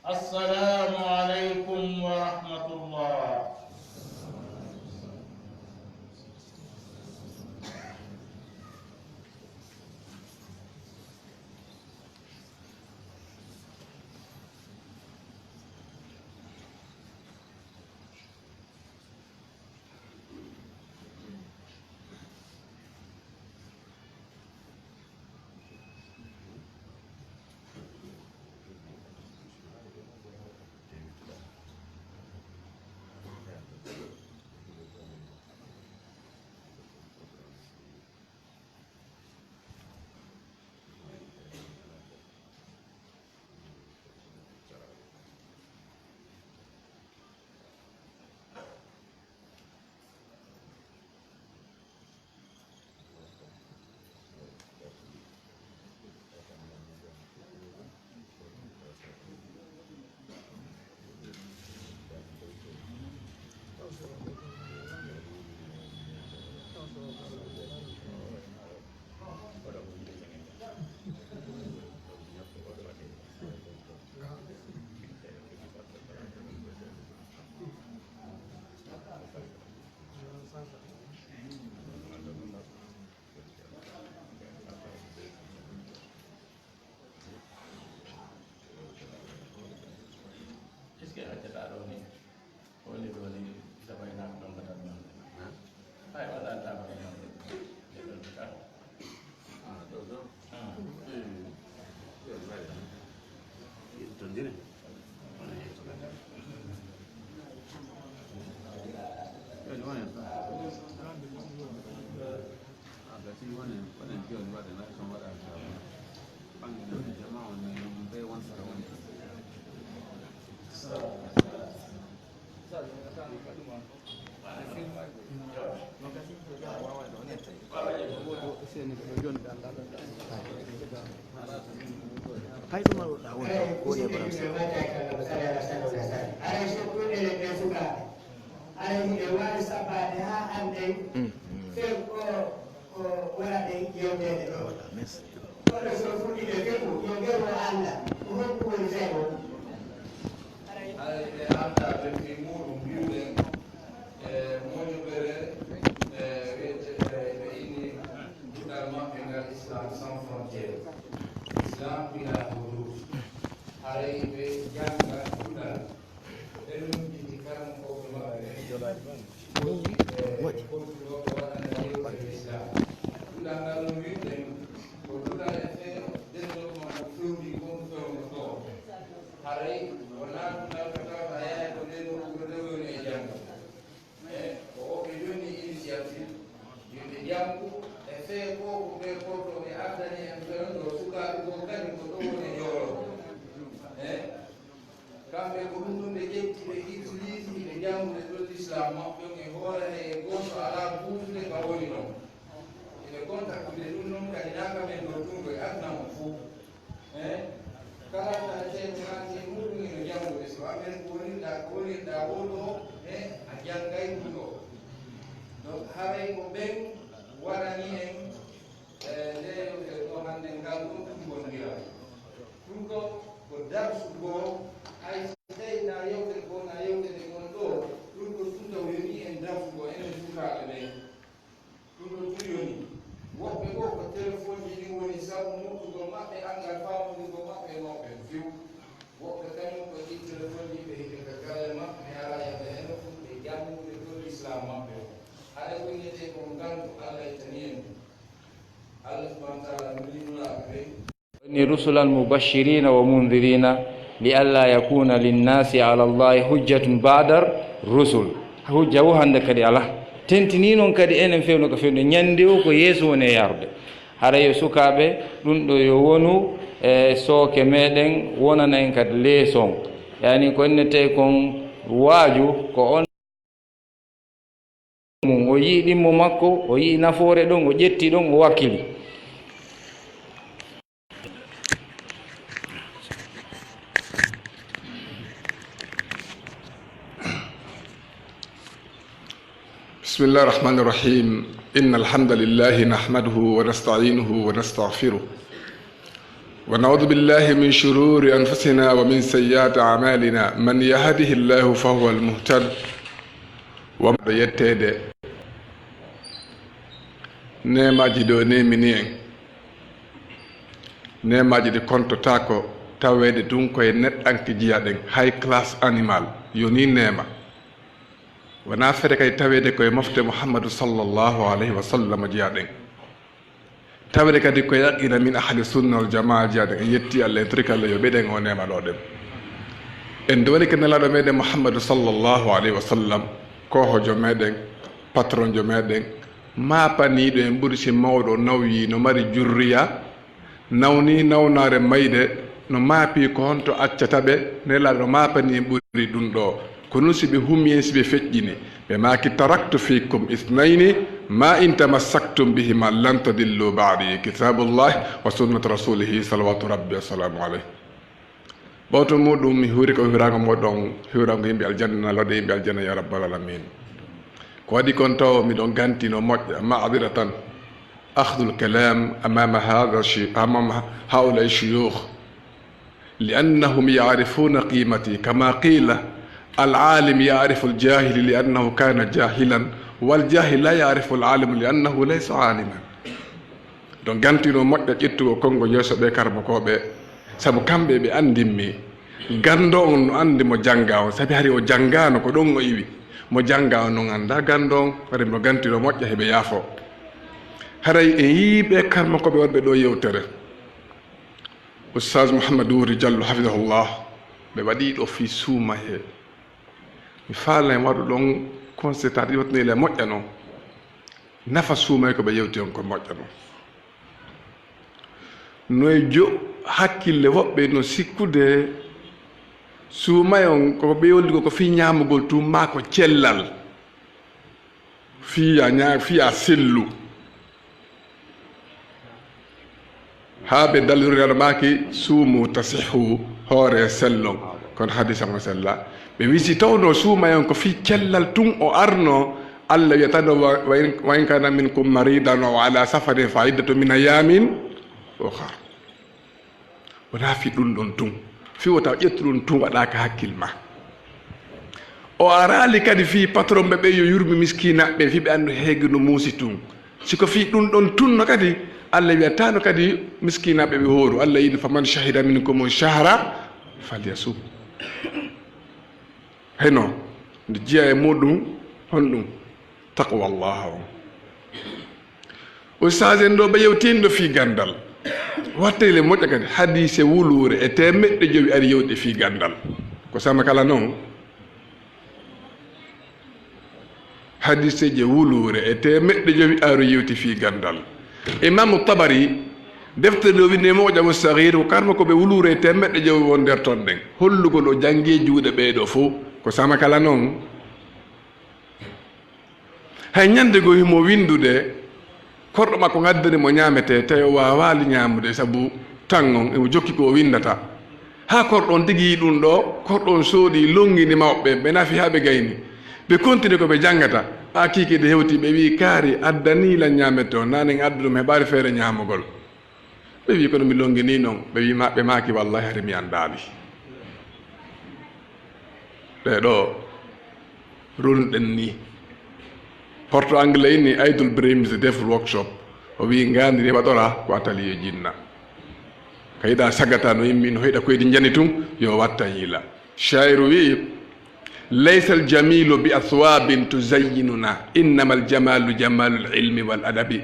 السلام عليكم ورحمة الله. Est-ce que accata ɗo ni? Woni ɗo ni, sabaynaako ɗon mbaɗat noon. Hay wala taba noon. Ɗe ɗon ka. Ah, ɗo ɗo. Ah. Hmm. Yo mbaɗe. To ndine. Wona yeeso ka. Yo wona yeeso. Ah, gasi woni, woni jooni waɗe na, so waɗa ka. Ɓangi na jama on ni, ɗum ɓe won sara woni. Hay ɗum ɗa woni ko e baram. Aray so ɗum enen ɓe sukaaɓe, aray hiɗen waawi sabbaade haa annden, mm, mm, few ko, ko wara ɗen yewteede ɗo. Kono so fuɗɗiiɓe few, yo ngero Allah, ko honɗum woni few? Aray ɓe anndaa ɓe fii muuɗum mbi'uɗen, e moƴƴere, e wi'ete, e ɓe inni duɗal maɓɓe ngal Islam sans frontière, Islam bila hudud. Haray ɓe jannga duɗal. Ɓe lumbiti karamokooɓe maɓɓe ɓen. Waɗi. Duɗal ngal no wi'uɗen ko duɗal e fee denndol ma ko fewndi kon fewnotoo. Haray wonaa duɗal ko tawata yahay ko nden nokku ko nde woni e janngo. E ko o ɓe jonni initiative, yo ɓe janngu e fee ko ko ɓe korɗo ɓe ardani en ɓen ɗo sukaaɓe goo kañum ko ɗo woni e joolo. E kamɓe ko ɗum ɗum ɓe ƴetti, ɓe itilisi, ɓe janngude ɗo l'islam maɓɓe on e hoore hay e gooto alaa buutude ka woni ɗon. Eɓe kontaktude ɗum noon kadi naa ka men ɗo tun ko e aduna on fof. E kala tan ceeɓe haa tee muɗum ino janngude, so amen ko wonirɗaa, ko wonirɗaa woo ɗoo, e a janngay ɗum ɗoo. Donc haray ko ɓen waɗani en, e, nde yewtere ɗo hannde ngal ɗum ɗum ngondira. Ɗum ɗo ko darsu goo, hay so tawi na yewtere goo, na yewtere ngon ɗo, ɗum ɗo tun taw yoni en darsu goo, enen sukaaɓe ɓen. Ɗum ɗo tun yoni. Woɓɓe goo ko telefonji ɗin woni sabu moƴƴugol maɓɓe, anngal faamondirgol maɓɓe e mawɓe few. Woɓɓe kañum ko ɗin telefonji ɓe hite ka galle maɓɓe, mi alaa yahde heen fof, ɓe janngude to l'islam maɓɓe o. Haɗa ko innetee ko ngantu Allah ittani en ɗum. Allah subhanahu wa taala nuli nulaaɓe ɓen. Ni rusulan mubashirina wa mundirina li alla yakuna linnasi ala Allahi hujjatun ba'dar rusul. Hujja wo hannde kadi alaa. Tentini noon kadi enen fewndo ko fewndo ñande o ko yeeso woni e yarde. Haray yo sukaaɓe, ɗum ɗo yo wonu e sooke meɗen, wonana en kadi leeson. Yani ko innetee kon waaju, ko on mum, o yi'i ɗimmo makko, o yi'i nafoore ɗon, o ƴetti ɗon, o wakkili. بسم الله الرحمن الرحيم. إن الحمد لله نحمده ونستعينه ونستغفره ونعوذ بالله من شرور أنفسنا ومن سيئات أعمالنا. من يهده الله فهو المهتد. Wamɗo yetteede. Neemaaji ɗo neemini en. Neemaaji ɗi kontotaako, taweede tun koye neɗɗanke jiyaɗen, high class animal, yoni neema. Wonaa fere kadi taweede koye mofte Muhammadu sallallahu alayhi wa sallam jiyaɗen. Tawde kadi ko yaqina min ahli sunna wal jamaa jiyaɗen, en yetti Allah, en torike Allah yo ɓeɗen o neema ɗo ɗen. En duwani ke Nelaaɗo meɗen Muhammadu sallallahu alayhi wa sallam, ko hojo meɗen, patron jo meɗen, maapaniiɗo en ɓuri si mawɗo nawyi no mari jurriya, nawni nawnaare mayde, no maapi ko honto accata ɓe, Nelaaɗo maapani en ɓuri ɗum ɗo. Ko non si ɓe humi en, si ɓe feƴƴini, ɓe maaki, "Taraktu fiikum isnayni, ma in tamassaktum bihima lan tadillu ba'di, kitabullahi wa sunnatu rasulihi, salawatu rabbi wa salamu alayhi." Ɓawto muɗum, mi huuri ko hiwraango moɗon, hiwraango yimɓe aljanna, lodde yimɓe aljanna, ya rabbal alamin. Ko waɗi kon taw miɗon gantino moƴƴa, ma'diratan, akhdhul kalam amama hadha shi-, amama haula shuyukh. لأنهم يعرفون قيمتي، كما قيل: "العالم يعرف الجاهل لأنه كان جاهلا، والجاهل لا يعرف العالم لأنه ليس عالما." Ɗon gantino moƴƴa ƴettugo konngo yeeso ɓe karmokooɓe, sabu kamɓe ɓe anndimmi. Ganndo on no anndi mo jannga on, sabi hari o janngaano ko ɗon o iwi. Mo jannga on non annda ganndo on, hari mo gantino moƴƴa heɓe yaafo. Haray en yii ɓe karmokooɓe wonɓe ɗo yewtere. Oustaz Mouhamadou Wuri Diallo, hafidahullah, ɓe waɗi ɗo fii suumayee. Mi faalay waɗu ɗon constaté, iwatnile moƴƴa non. Nafa suumayee ko ɓe yewti on ko moƴƴa non. No e jo hakkille woɓɓe no sikkude suumayee on ko ɓe yewti ko, ko fii ñaamugol tun maa ko cellal. Fiya ña-, fiya sellu. Haa ɓe dallirori aɗa maaki, "Suumu tasihu, hoore sellon." Kono hadisa mo sella. Ɓe wisi tawno suumayee on ko fii cellal tun o arno, Allah wiyata no, "Wa, wa in, wa in kana minkum maridan aw ala safarin fa iddatu min ayamin ukhar." Wonaa fii ɗun ɗon tun. Fii wota ƴettu ɗun tun waɗaaka hakkil ma. O araali kadi fii patron ɓe ɓe yo yurmi miskiinaɓe, fii ɓe anndu heege no muusi tun. Si ko fii ɗun ɗon tun no kadi, Allah wiyataano kadi miskiinaɓe ɓe hooru. Allah yini, "Faman shahida minkumu shahra falyasum." Heno, nde jeyaa e muɗum, honɗum? Taqwa Allah on. Ustaas en ɗo ɓe yewtiino fii ganndal. Wattele moƴƴa kadi, hadiise wuluure e teemeɗɗe jowi ari yewti fii ganndal. Ko sama kala non? Hadiiseeje wuluure e teemeɗɗe jowi ari yewti fii ganndal. Imaamu Tabari, deftere ɗo winde Mu'jamu Sagiir, ko karmokooɓe wuluure e teemeɗɗe jowi won nder ton ɗen. Hollugol o janngi e juuɗe ɓee ɗo fow, ko sama kala non? Hay ñande goo himo winndude, korɗo makko ngaddani mo ñaametee, tawi o waawaali ñaamude sabu tan on, emo jokki ko o winndata. Haa korɗo on tigi yi'i ɗum ɗo, korɗo on soodi, lonngini mawɓe, ɓe nafi haa ɓe gayni. Ɓe kontini ko ɓe janngata, haa kiikiiɗe hewti, ɓe wi'i, "Kaari, addanii lan ñaametee on, nanen addu ɗum, heɓaali feere ñaamugol." Ɓe wi'i, "Kono mi lonngini non." Ɓe wi'i, ma-, ɓe maaki, "Wallahi, hari mi anndaali." Ɗee ɗoo, ronɗen ni. Porto anglais ni, Idle Brains Deaf Workshop. O wi'i, "Ngaandi ndi waɗora ko atelier jinna. Ka yiɗa sagata no immi, no hiɗa koydi njani tun, yo watta yiila." Shaa'iru wi'i, "Laysa al-jamilu bi athwabin tuzayyinuna, innama al-jamalu jamalu al-ilmi wal adabi."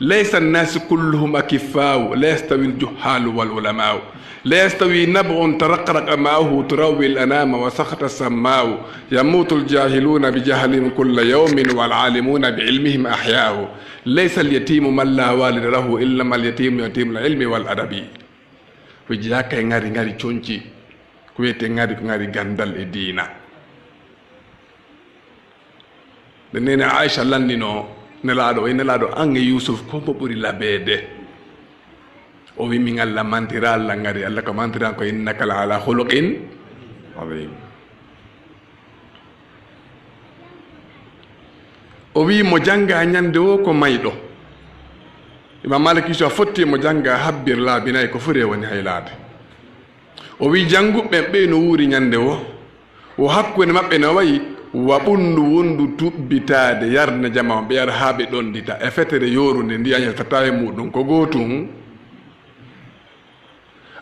ليس الناس كلهم أكفاء، لا يستوي الجهال والعلماء، لا يستوي نبع ترقرق ماؤه تروي الأنام وسخط السماء، يموت الجاهلون بجهلهم كل يوم والعالمون بعلمهم أحياء، ليس اليتيم من لا والد له إنما اليتيم يتيم العلم والأدب. Ko jeyaa kay ŋari ŋari conci, ko wiyetee ŋari, ko ŋari ganndal e diina. Nde neene Aisha lanndinoo Nelaaɗo, o wi'i, "Nelaaɗo, an e Yuusuf, ko mo ɓuri labeede?" O wi'i, "Min Allah mantiraa, Allah ŋari, Allah ko mantiraa ko, innaka la ala khuluqin azim." O wi'i, "Mo janngaa ñande woo ko mayɗo." Imam Malik wi so a fotti mo jannga habbir laabi nayi, ko fori e woni haylaade. O wi jannguɓe ɓen ɓey no wuuri ñande wo, wo hakkunde maɓɓe no wayi wa ɓunndu wonndu tubbitaade yarne jama on, ɓe yara haa ɓe ɗondita e fetere yoorunde, ndiyan yaltata e muɗum ko gootun.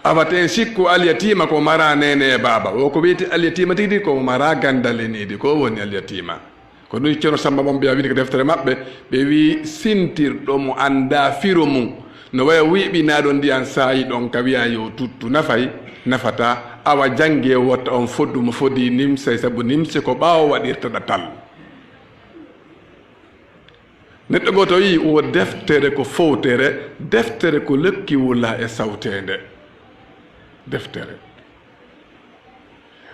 Awa te en sikku alyatiima ko mara neene e baaba. O ko wi'ete alyatiima tigi tigi ko mara gandale niidi, ko woni alyatiima. Ko ɗum Ceerno Samba Mombiya windi ko deftere maɓɓe, ɓe wi sintirɗo mo annda firo mum. No waya wiɓinaaɗo ndiyan saayi ɗon ka wi'a yo tuttu nafay, nafata, awa jannge wotta on foddu mo fodi nimsay, sabu nimse ko ɓaawo waɗirta ɗatal. Neɗɗo gooto wi'i, wo deftere ko fowtere, deftere ko lekki wula e sawteende. Deftere.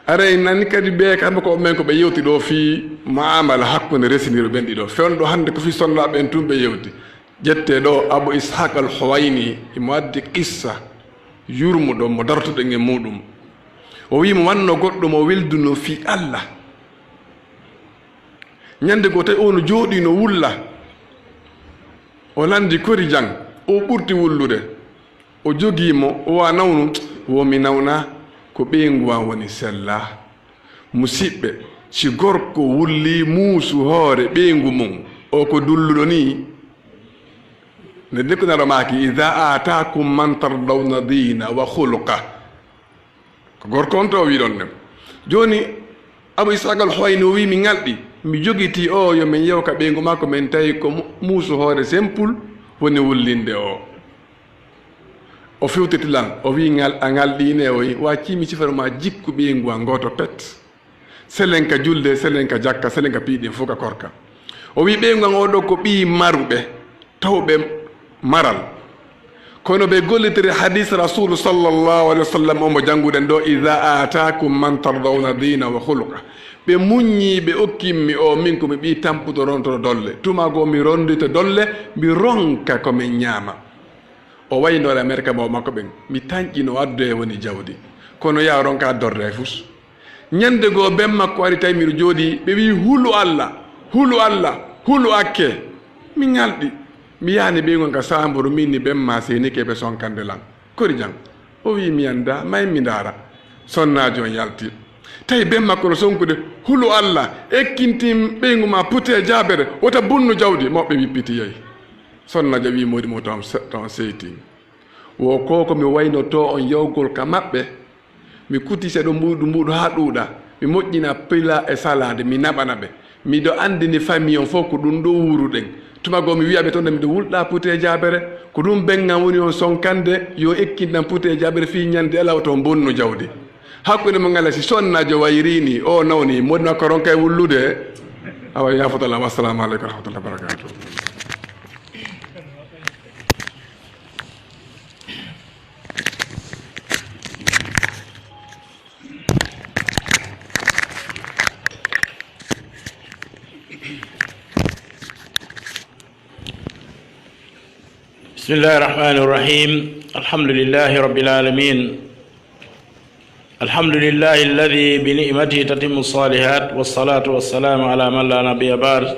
Aray nani kadi ɓe kamɓe ko men ko ɓe yewti ɗo fii mu'amala hakkunde resiniiɓe ɓen ɗiɗo. Fewndo hannde ko fii sonnaaɓe ɓen tun ɓe yewti. Ƴettee ɗo Abu Ishaq al-Huwayni, imo addi qissa yurmuɗo mo darotoɗen e muɗum. O wi'i mo wanno goɗɗo mo wilduno fii Allah. Ñande goo tawi o no jooɗii no wulla. O lanndi kori jang, o ɓurti wullude. O jogii mo, o wa nawnu, wo mi nawna, ko ɓeyngu an woni sella. Musiɓɓe, si gorko wulli muusu hoore ɓeyngu mum, o ko dulluɗo nii? Nde Nulaaɗo maaki, "Iza aataakum man tardawna diina wa khuluqa." Ko gorko on to o wiɗon ɗum. Jooni, Abu Ishaq al-Huwayni o wi, mi ŋalɗi, mi jogitii o, yo min yew ka ɓeyngu makko, min tawi ko mu-, muusu hoore sempul woni wullinde o. O fewtiti lan, o wi, ŋal-, a ŋalɗi ne? O wi, wa cii mi sifano ma jikku ɓeyngu an gooto pet. Selen ka julde, selen ka jakka, selen ka piiɗin fof ka korka. O wi, ɓeyngu an oo ɗoo ko ɓii maruɓe, tawɓe maral. Kono ɓe gollitiri hadis Rasulu sallallahu alaihi wasallam o mo jannguɗen ɗo, "Iza aataakum man tardawna diina wa khuluqa." Ɓe muññi, ɓe okkimmi o, min ko mi ɓii tampuɗo rontoɗo dolle. Tuma goo mi rondita dolle, mi ronka ko min ñaama. O waynoore Amerika mawɓe makko ɓen. Mi tanƴino addoye woni jawdi. Kono yaa ronka addorde hay fus. Ñande goo ben makko ari tawi miɗo jooɗii, ɓe wi'i, "Hulu Alla, hulu Alla, hulu akke." Mi ŋalɗi. Mi yaani ɓeyngu an ka saamburu, min ni ben ma seenike ɓe sonkande lan. Kori jang. O wi'i, "Mi anndaa, may mi ndaara." Sonnaajo on yalti. Tawi ben makko no sonkude, "Hulu Alla, ekkintin ɓeyngu ma pute e jaabere, wota bunnu jawdi." Mawɓe wippiti yehi. Sonnaajo wi'i moodi mo to on se-, to on seytin. Wo ko ko mi waynotoo on yawgol ka maɓɓe. Mi kuti seeɗa mbuuɗu, mbuuɗu haa ɗuuɗa. Mi moƴƴina pila e salaade, mi naɓana ɓe. Miɗo anndini famille on fof ko ɗum ɗo wuuruɗen. Tuma goo mi wi'a ɓe toon, miɗo wulɗa pute e jaabere. Ko ɗum ben an woni on sonkande, yo ekkintan pute e jaabere fii ñande ala o toon bonnu jawdi. Hakkunde mo ngala si sonnaajo wayri ni, o nawni, moodi makko ronka e wullude. Awa, yaafoto Allah, wassalamu aleykum wa rahmatullahi wa barakatuh. بسم الله الرحمن الرحيم. الحمد لله رب العالمين. الحمد لله الذي بنعمته تتم الصالحات، والصلاة والسلام على من لا نبي بعد.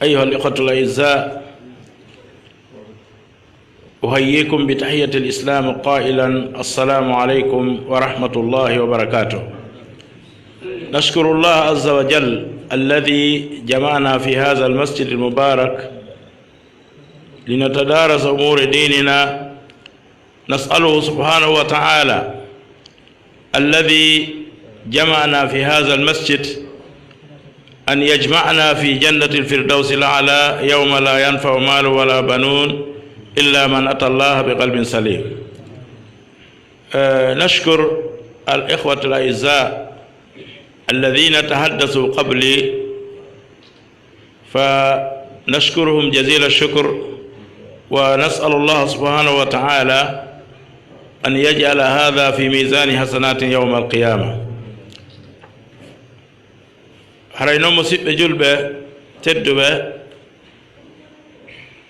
أيها الإخوة الأعزاء، أحييكم بتحية الإسلام قائلا: السلام عليكم ورحمة الله وبركاته. نشكر الله عز وجل الذي جمعنا في هذا المسجد المبارك لنتدارس أمور ديننا. نسأله سبحانه وتعالى الذي جمعنا في هذا المسجد أن يجمعنا في جنة الفردوس الأعلى يوم لا ينفع مال ولا بنون إلا من أتى الله بقلب سليم. آه، نشكر الإخوة الأعزاء الذين تحدثوا قبلي، فنشكرهم جزيل الشكر، ونسأل الله سبحانه وتعالى أن يجعل هذا في ميزان حسنات يوم القيامة. Haray noon, musiɓɓe julɓe tedduɓe,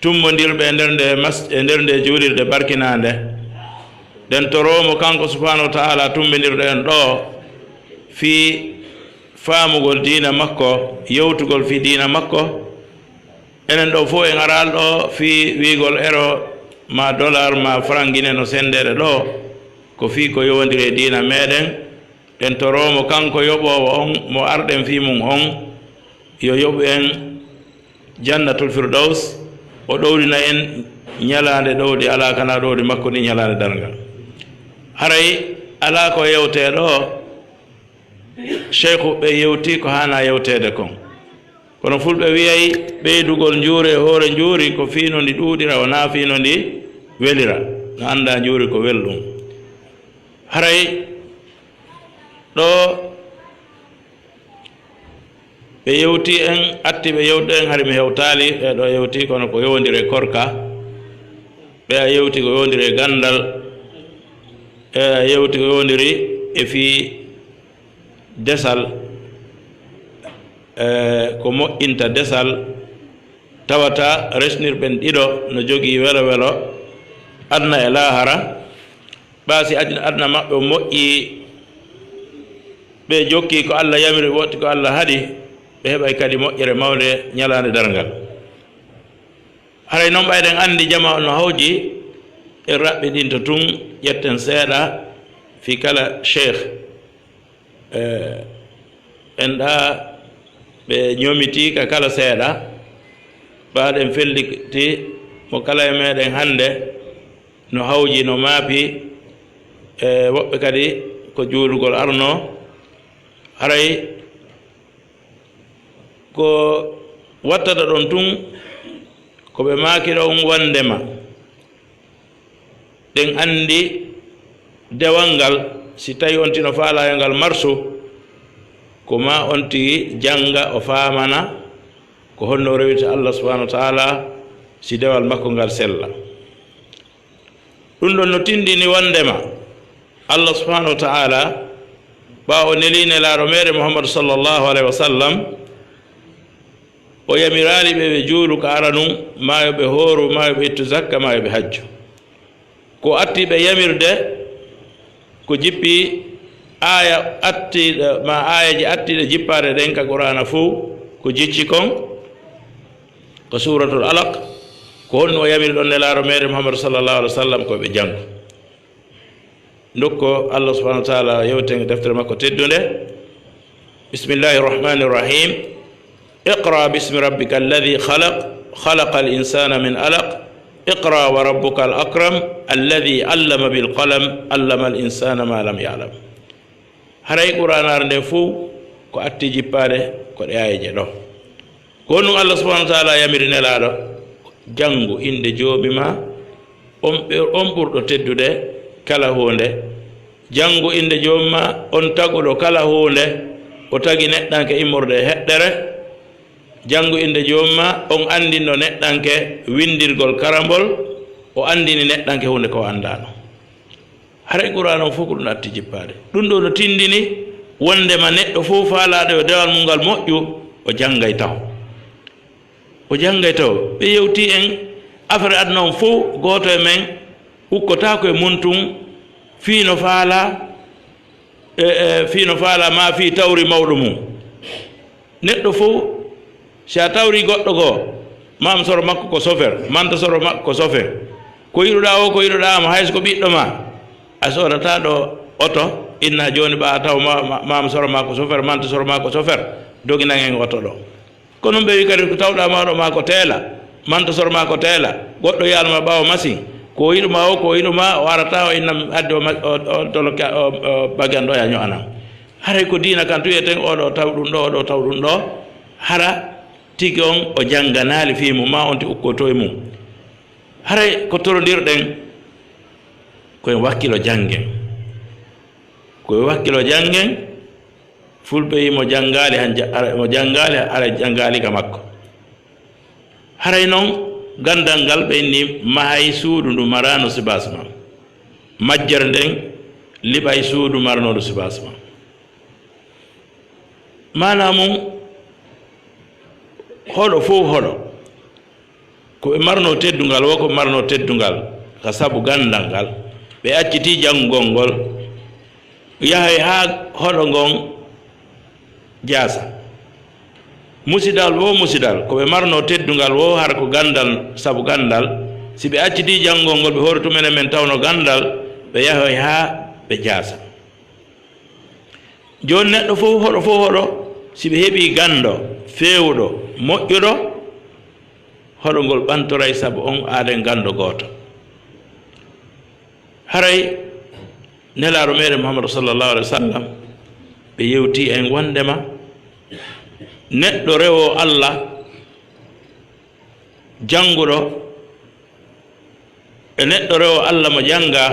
tummbondirɓe e nder nde mas-, e nder nde juulirde barkinaande, ɗen toroo mo kanko subhaanahu wa ta'ala tummbindirɗo en ɗo fii faamugol diina makko, yewtugol fii diina makko, Enen ɗo fof en araali ɗo fii wiigol ero ma dollar ma franc Guinée no senndeede ɗo, ko fii ko yowondiri e diina meɗen. En toroo mo kanko yoɓoowo on, mo arɗen fii mum on, yo yoɓu en Jannatul Firdaws, o ɗowlina en ñalaande ɗowdi alaa kana ɗowdi makko ndi, ñalaande darngal. Haray alaa ko yewtee ɗo, Sheykhu ɓe yewti ko haanaa yewteede kon. Kono fulɓe wiyay ɓeydugol njuuri e hoore njuuri ko fii no ndi ɗuuɗira, wonaa fii no ndi welira. No anndaa njuuri ko welɗum. Haray ɗo ɓe yewti en, atti ɓe yewtude en, hari mi hewtaali, ɓe ɗo yewti kono ko yowondiri e korka, ɓe a yewti ko yowondiri e ganndal, ɓe a yewti ko yowondiri e fii desal, e ko moƴƴinta desal, tawata resnirɓen ɗiɗo no jogii welo welo aduna e laahara. Ɓaa si aduna, aduna maɓɓe o moƴƴi, ɓe jokki ko Allah yamiri, woɗɗi ko Allah haɗi, ɓe heɓay kadi moƴƴere mawnde ñalaande darngal. Haray noon ɓayden anndi jama on no hawji, en raɓɓiɗinto tun, ƴetten seeɗa fii kala sheikh. E, en ɗa ɓe ñomitii ka kala seeɗa, ɓaaɗen felliti mo kala e meɗen hannde no hawji, no maapi, e woɓɓe kadi ko juulugol arno. Haray ko wattata ɗon tun, ko ɓe maaki ɗon wonndema ɗen anndi dewal ngal, si tawi on tino faalaa yo ngal marsu, ko ma on tigi jannga o faamana ko honno o rewirta Allah subhanahu wa ta'ala, si dewal makko ngal sella. Ɗum ɗon no tindini wonndema Allah subhanahu wa ta'ala, ɓaawo o nelii nelaaɗo meere Muhammadu sallallahu alaihi wa sallam, o yamiraali ɓe ɓe juulu ka aranun, maa yo ɓe hooru, maa yo ɓe ittu zakka, maa yo ɓe hajju. Ko atti ɓe yamirde, ko jippi aaya attiiɗo, maa aayeeje attiiɗe jippaade ɗen ka Qur'aana fow, ko jicci kon, ko Suuratul Alaq, ko honno o yamiri ɗon nelaaɗo meere Muhammadu sallallahu alaihi wa sallam ko ɓe janngu. Ndokko Allah subhanahu wa ta'ala yewten e deftere makko teddunde. Bismillahir Rahmanir Rahim. Iqra bismi rabbikal ladhi khalaq, khalaqal insana min alaq, iqra wa rabbukal akram, alladhi allama bil qalam, allamal insana ma lam ya'lam. Haray Qur'aanaare nde fow ko atti jippaade ko ɗe aayeeje ɗo. Ko honɗum Allah subhanahu wa ta'ala yamiri nelaaɗo? Janngu innde Joomi ma, on ɓe, on ɓurɗo teddude kala huunde. Janngu innde Joomi ma, on taguɗo kala huunde. O tagi neɗɗanke immorde e heɗɗere. Janngu innde Joomi ma, on anndinɗo neɗɗanke winndirgol karambol, o anndini neɗɗanke huunde ko o anndaano. Haray Qur'aana on fow ko ɗum atti jippaade. Ɗum ɗoo no tindini wonndema neɗɗo fow faalaaɗo yo dewal mum ngal moƴƴu, o janngay taho. O janngay taho. Ɓe yewti en affaire aduna on fow, gooto e men ukkotaako e mum tun fii no faalaa, e, e, fii no faalaa maa fii tawri mawɗo mum. Neɗɗo fow, si a tawri goɗɗo goo, maam soro makko ko sofer, manta soro makko ko sofer, ko yiɗuɗaa o, ko yiɗuɗaa mo, hay so ko ɓiɗɗo ma, a soodataa ɗo oto, inna jooni ɓaa taw ma, ma, maam soro maa ko sofer, manta soro maa ko sofer, doginan en oto ɗo. Ko non ɓe wi kadi ko tawɗaa mawɗo maa ko teela, manta soro maa ko teela, goɗɗo yaanu ma ɓaawo masiŋ, ko yiɗu ma o, ko yiɗu ma, o arata o inna addi o ma-, o, o, dolo ka-, o, o bagan ɗo ya ño'anan. Haray ko diina kan tu yeten oɗo taw ɗum ɗo, oɗo taw ɗum ɗo, hara tigi on o jannganaali fii mum, maa on ti ukkoto e mum. Haray ko torondirɗen ko en wakkilo janngen. Ko en wakkilo janngen, fulɓe yi mo janngaali han ja-, ara, mo janngaali ara janngaali ka makko. Haray non ganndal ngal ɓe inni mahay suudu ndu maraano sibaas ma. Majjere nden liɓay suudu marnoodu sibaas ma. Maanaa mum, hoɗo fow hoɗo, ko ɓe marnoo teddungal, wo ko ɓe marnoo teddungal, ka sabu ganndal ngal, ɓe accitii janngugol ngol, yahay haa hoɗo ngon jaasa. Musidal wo musidal, ko ɓe marnoo teddungal wo, hara ko ganndal, sabu ganndal, si ɓe acciti janngol ngol, ɓe hoore tumenen men tawno ganndal, ɓe yahoy haa ɓe jaasa. Jooni neɗɗo fof hoɗo, fof hoɗo, si ɓe heɓii ganndo feewuɗo, moƴƴuɗo, hoɗo ngol ɓantoray sabu on aaden ganndo gooto. Haray Nelaaɗo meɗen Muhammadu sallallahu alaihi wa sallam, ɓe yewti en wondema neɗɗo rewo Allah, jannguɗo, e neɗɗo rewo Allah mo jannga,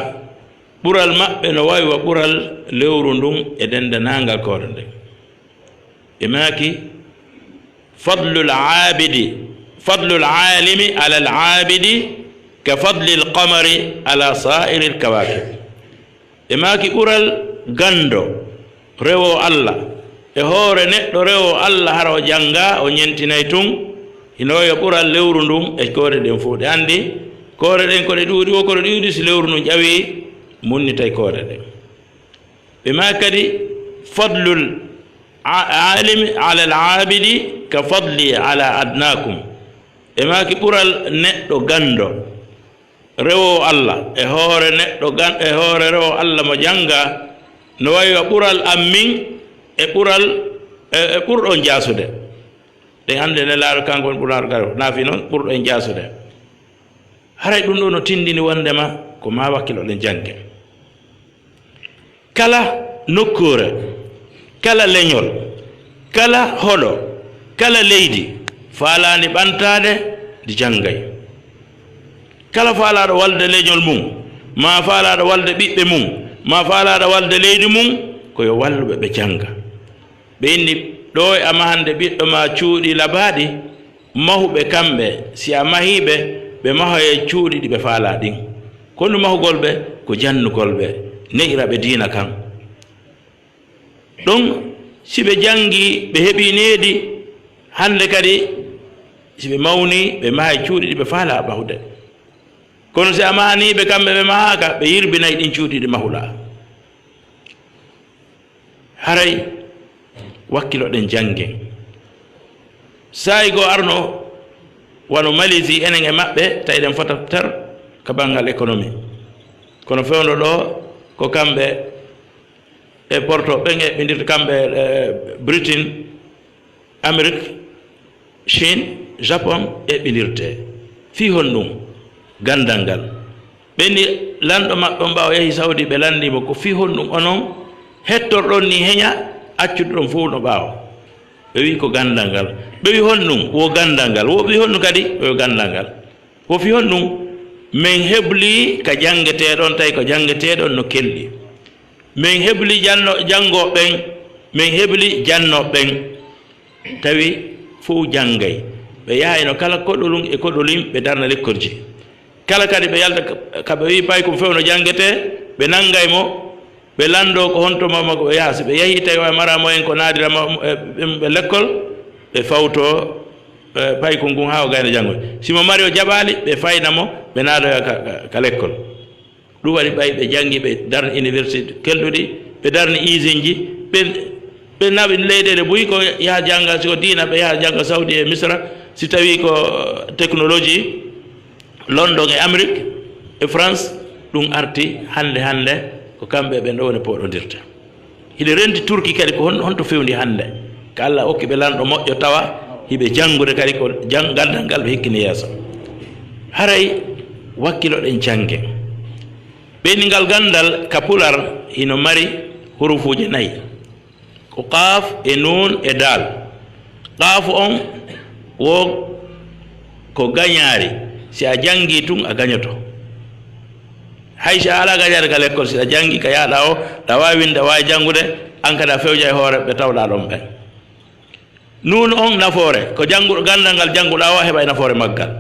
ɓural maɓɓe no wayi wa ɓural lewru ndun e denndaangal koode nden. Ɓe maaki, "Fadlul aabidi, fadlul aalimi alal aabidi ka fadlil qamari ala saa'iril kawaakib." Ɓe maaki, ɓural ganndo rewo Allah e hoore neɗɗo rewo Allah hara o jannga, o ñentinay tun, hino wayi ɓural lewru ndun e koode ɗen fof. Ɗe anndi koode ɗen ko ɗe ɗuuɗi, wo ko ɗe ɗuuɗi, si lewru ndun ƴawi, munnitay koode ɗen. Ɓe maaki kadi, "Fadlul a-, aalimi alal aabidi ka fadli ala adnaakum." Ɓe maaki, ɓural neɗɗo ganndo rewo Allah e hoore neɗɗo gan-, e hoore rewo Allah mo jannga, no wayi wa ɓural am min e ɓural, e, e ɓurɗo on jaasude. Ɗen anndi Nelaaɗo kanko woni ɓuraaɗo gaɗo, naafi noon ɓurɗo en jaasude. Haray ɗum ɗo no tindini wondema ko ma wakkiloɗen jannge. Kala nokkuure, kala leñol, kala hoɗo, kala leydi faalaani ɓantaade ndi janngay. Kala faalaaɗo walde leñol mum, maa faalaaɗo walde ɓiɓɓe mum, maa faalaaɗo walde leydi mum, ko yo wallu ɓe, ɓe jannga. Ɓe inni, ɗo e ama hannde ɓiɗɗo ma cuuɗi labaaɗi, mahu ɓe kamɓe, si a mahii ɓe, ɓe mahoyay cuuɗi ɗi ɓe faalaa ɗin. Ko honɗum mahugol ɓe? Ko jannugol ɓe, ne'ira ɓe diina kan. Ɗum, si ɓe janngi, ɓe heɓi needi, hannde kadi, si ɓe mawni, ɓe mahay cuuɗi ɗi ɓe faalaa mahude. Kono si a mahanii ɓe kamɓe ɓe mahaaka, ɓe yirbinay ɗin cuuɗi ɗi mahuɗaa. Haray wakkiloɗen janngen. Saa'i goo arno wano Malaisie, enen e maɓɓe, tawi eɗen fota tar ka banngal économie. Kono fewndo ɗo, ko kamɓe e Porto, ɓen eɓɓindirta kamɓe, e, Britain, Amérique, Chine, Japon eɓɓindirte. Fii honɗum? Ganndal ngal. Ɓe ni lanɗo maɓɓe on, ɓaawo yahi Saudi, ɓe lanndii mo ko fii honɗum onon hettorɗon ni heña, accuɗon fow no ɓaawo. Ɓe wi'i ko ganndal ngal. Ɓe wi'i honɗum? Wo ganndal ngal. Wo ɓe wi'i honɗum kadi? Ɓe wi'i ganndal ngal. Wo fii honɗum? Men heblii ka janngeteeɗon, tawi ko janngeteeɗon no kelɗi. Men heblii janno-, janngooɓe ɓen, men heblii jannooɓe ɓen. Tawi fow janngay. Ɓe yahayno kala koɗolum e koɗolum, ɓe darna lekkolji. Kala kadi ɓe yalta ka, ka ɓe wi'i paykun few no janngetee, ɓe nanngay mo, ɓe lanndoo ko honto ma, ma ko ɓe yaha. Si ɓe yahii tawi o maraa moyen ko naadira ma, e, ɓe, ɓe lekkol, ɓe fawtoo, e, paykun ngun haa o gayna janngo. Si mo mari o jaɓaali, ɓe fayna mo, ɓe naadoya ka, ka, ka lekkol. Ɗum waɗi ɓay ɓe janngi, ɓe darni université kelɗuɗi, ɓe darni usine ji, ɓe, ɓe nawi leyɗeele buy ko yaha jannga, si ko diina ɓe yaha jannga Saudi e Misra, si tawi ko technologie London e Amérique e France, ɗum arti hannde, hannde ko kamɓe ɓen ɗo woni pooɗondirta. Hiɗe rendi Turki kadi ko hon-, honto fewndi hannde? Ka Allah okki ɓe lanɗo moƴƴo tawa hiɓe janngude kadi ko jang-, ganndal ngal ɓe hikkini yeeso. Haray wakkiloɗen jannge. Ɓeyni ngal ganndal ka Pular hino mari hurufuuje nayi. Ko qaaf e nuun e daal. Qaafu on wo ko gañaari, si a janngii tun a gañoto. Hay si a alaa gañaari ka lekkol, si a janngii ka yahɗaa o, ɗa waawi winnde, a waawi janngude, an kadi a fewja e hoore ɓe tawɗaa ɗon ɓen. Nuun on nafoore, ko jannguɗo ganndal ngal jannguɗaa o a heɓay nafoore maggal.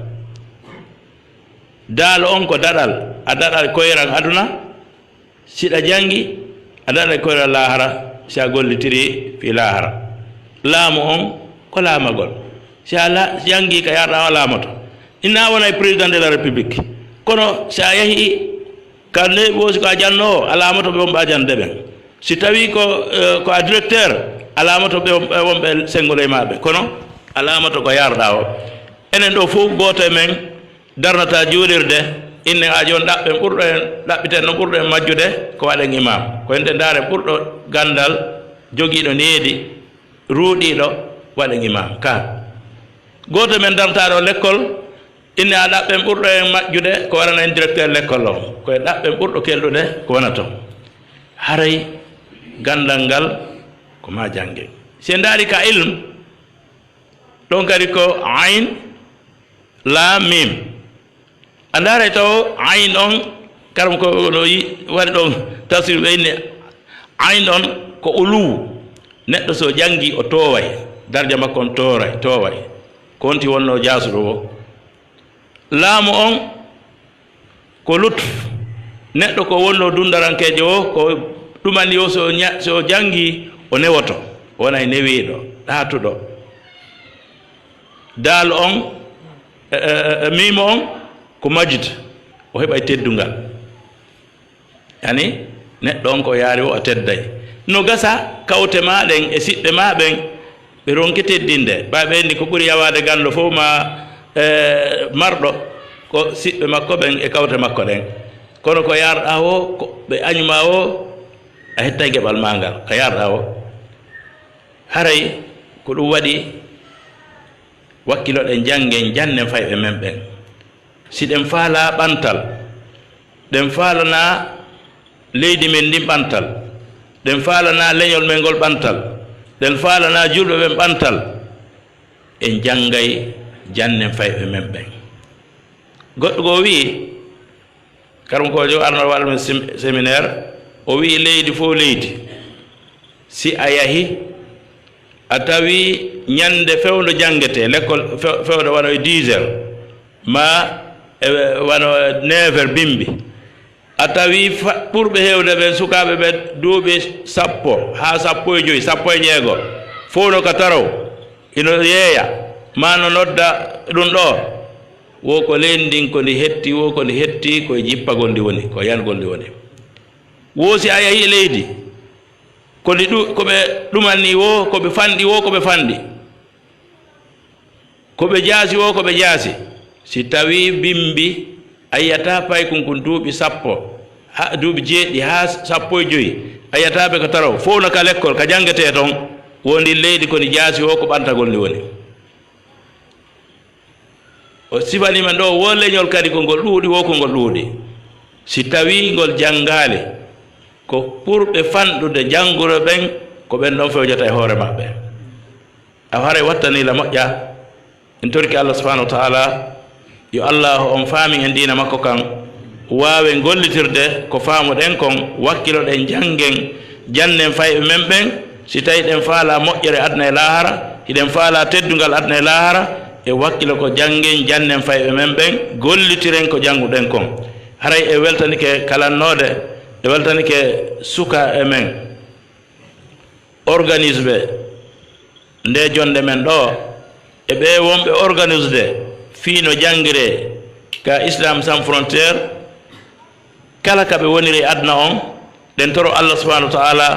Daal on ko daɗal, a daɗal koyran aduna, si ɗa janngi, a daɗay koyral laahara, si a gollitiri fii laahara. Laamu on ko laamagol. Si a la-, janngi ka yahɗaa o laamoto. Inna a wonay président de la République. Kono si a yahi ka neeɓi o, si ko a jannoowo, a laamoto ɓe wonɓe a jannde ɓen. Si tawi ko, eh, ko a directeur, a laamoto ɓe won-, ɓe wonɓe senngo ley maaɓe. Kono Alaamata ko yarɗaa o. Enen ɗo fof gooto e men darnata juulirde, innen haa jooni ɗaɓɓen ɓurɗo en, ɗaɓɓiten no ɓurɗo en majjude ko waɗen imaam. Ko enen ndaaren ɓurɗo ganndal, jogiiɗo needi, ruuɗiiɗo, waɗen imaam. Ka gooto e men darnata ɗo lekkol, inne a ɗaɓɓen ɓurɗo en majjude ko warana en directeur lekkol o. Ko e ɗaɓɓen ɓurɗo kelɗude ko wona toon. Haray ganndal ngal ko ma jannge. Si en ndaari ka ilm, ɗon kadi ko ayn, laam, miim. A ndaaray taw ayn on, karam ko no yi-, waɗi ɗon tafsir ɓe inni ayn on ko uluw. Neɗɗo so janngi o tooway, darja makko on tooray, tooway. Ko wonti wonno jaasuɗo o. Laamu on ko lutf. Neɗɗo ko wonno dundarankeejo o, ko ɗumani o so ña-, so janngi o newoto, o wonay newiiɗo, ɗaatuɗo. Daal on, e, e, e, miimo on ko majid, o heɓay teddungal. Yani, neɗɗo on ko yaari o, o tedday. No gasa kawte ma ɗen e siɓɓe ma ɓen, ɓe ronki teddinde. Ɓay ɓe enndi ko ɓuri yawaade ganndo fof ma, e, marɗo, ko siɓɓe makko ɓen e kawte makko ɗen. Kono ko yarɗaa o, ko ɓe añuma o, a hettay geɓal ma ngal, ko yarɗaa o. Haray ko ɗum waɗi wakkiloɗen, janngen, jannen fayɓe men ɓen. Si ɗen faalaa ɓantal, ɗen faalanaa leydi men ndin ɓantal, ɗen faalanaa leñol men ngol ɓantal, ɗen faalanaa julɓe ɓen ɓantal, en janngay jannen fayɓe men ɓen. Goɗɗo goo wi'i, karamokoojo arno waɗa men sem-, séminaire, o wi'i leydi fof leydi, si a yahi, a tawi ñande fewndo janngetee, lekkol fe-, fewndo wano e dix heures, ma e wano neuf heures bimbi, a tawi fa-, ɓurɓe heewde ɓen sukaaɓe ɓe duuɓi sappo haa sappo e joy, sappo e jeego, fof no ka tarow, ino yeeya, ma no nodda ɗum ɗo, wo ko leydi ndin ko ndi hetti, wo ko ndi hetti, ko e jippagol ndi woni, ko e yangol ndi woni. Wo si a yahii e leydi, ko ndi ɗu-, ko ɓe ɗumanni wo, ko ɓe fanɗi wo, ko ɓe fanɗi. Ko ɓe jaasi wo, ko ɓe jaasi. Si tawii bimbi, a yiyataa paykun kun duuɓi sappo, ha, duuɓi jeeɗiɗi haa sappo e joy, a yiyataa ɓe ko tarow, fof no ka lekkol, ka janngetee toon, wo ndin leydi ko ndi jaasi wo, ko ɓantagol ndi woni. O sifanii men ɗo, wo leñol kadi ko ngol ɗuuɗi, wo ko ngol ɗuuɗi. Si tawii ngol janngaali, ko ɓurɓe fanɗude jannguro ɓen, ko ɓen ɗon fewjata e hoore maɓɓe. A haray wattanii la moƴƴa. En torki Allah subhanahu wa ta'ala, yo Allah on faamin en diina makko kan, waawen gollitirde ko faamuɗen kon, wakkiloɗen, janngen jannen fayɓe men ɓen, si tawii ɗen faalaa moƴƴere aduna e laahara, hiɗen faalaa teddungal aduna e laahara, e wakkilo ko janngen jannen fayɓe men ɓen, gollitiren ko jannguɗen kon. Haray e weltanike kalannoode, e weltanike suka e men, organise ɓe nde jonnde men ɗo, e ɓe wonɓe organisude fii no janngiree ka Islam Sans Frontières, kala ka ɓe woniri e aduna on, ɗen toro Allah subhanahu wa ta'ala,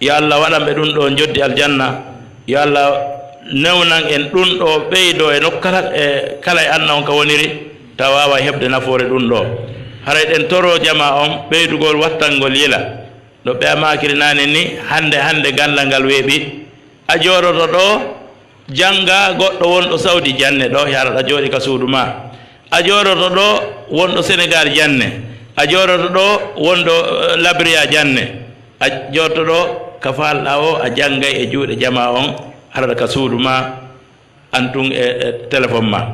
yo Allah waɗan ɓe ɗum ɗo njoddi aljanna, yo Allah newnan en ɗum ɗo ɓeydoo e nokku kala, e kala e aduna on ka woniri, tawa waaway heɓde nafoore ɗum ɗo. Haray ɗen toro jamaa on ɓeydugol wattangol yila. No ɓe a maakiri naane ni, hannde, hannde ganndal ngal weeɓi. A jooɗoto ɗo, jannga goɗɗo wonɗo Saudi janne ɗo, hara ɗa jooɗi ka suudu ma. A jooɗoto ɗo, wonɗo Senegal janne. A jooɗoto ɗo, wonɗo, eh, Labria janne. A jooɗoto ɗo, ka faalɗaa o, a janngay e juuɗe jamaa on, hara ɗa ka suudu ma. An tun e, e téléphone ma.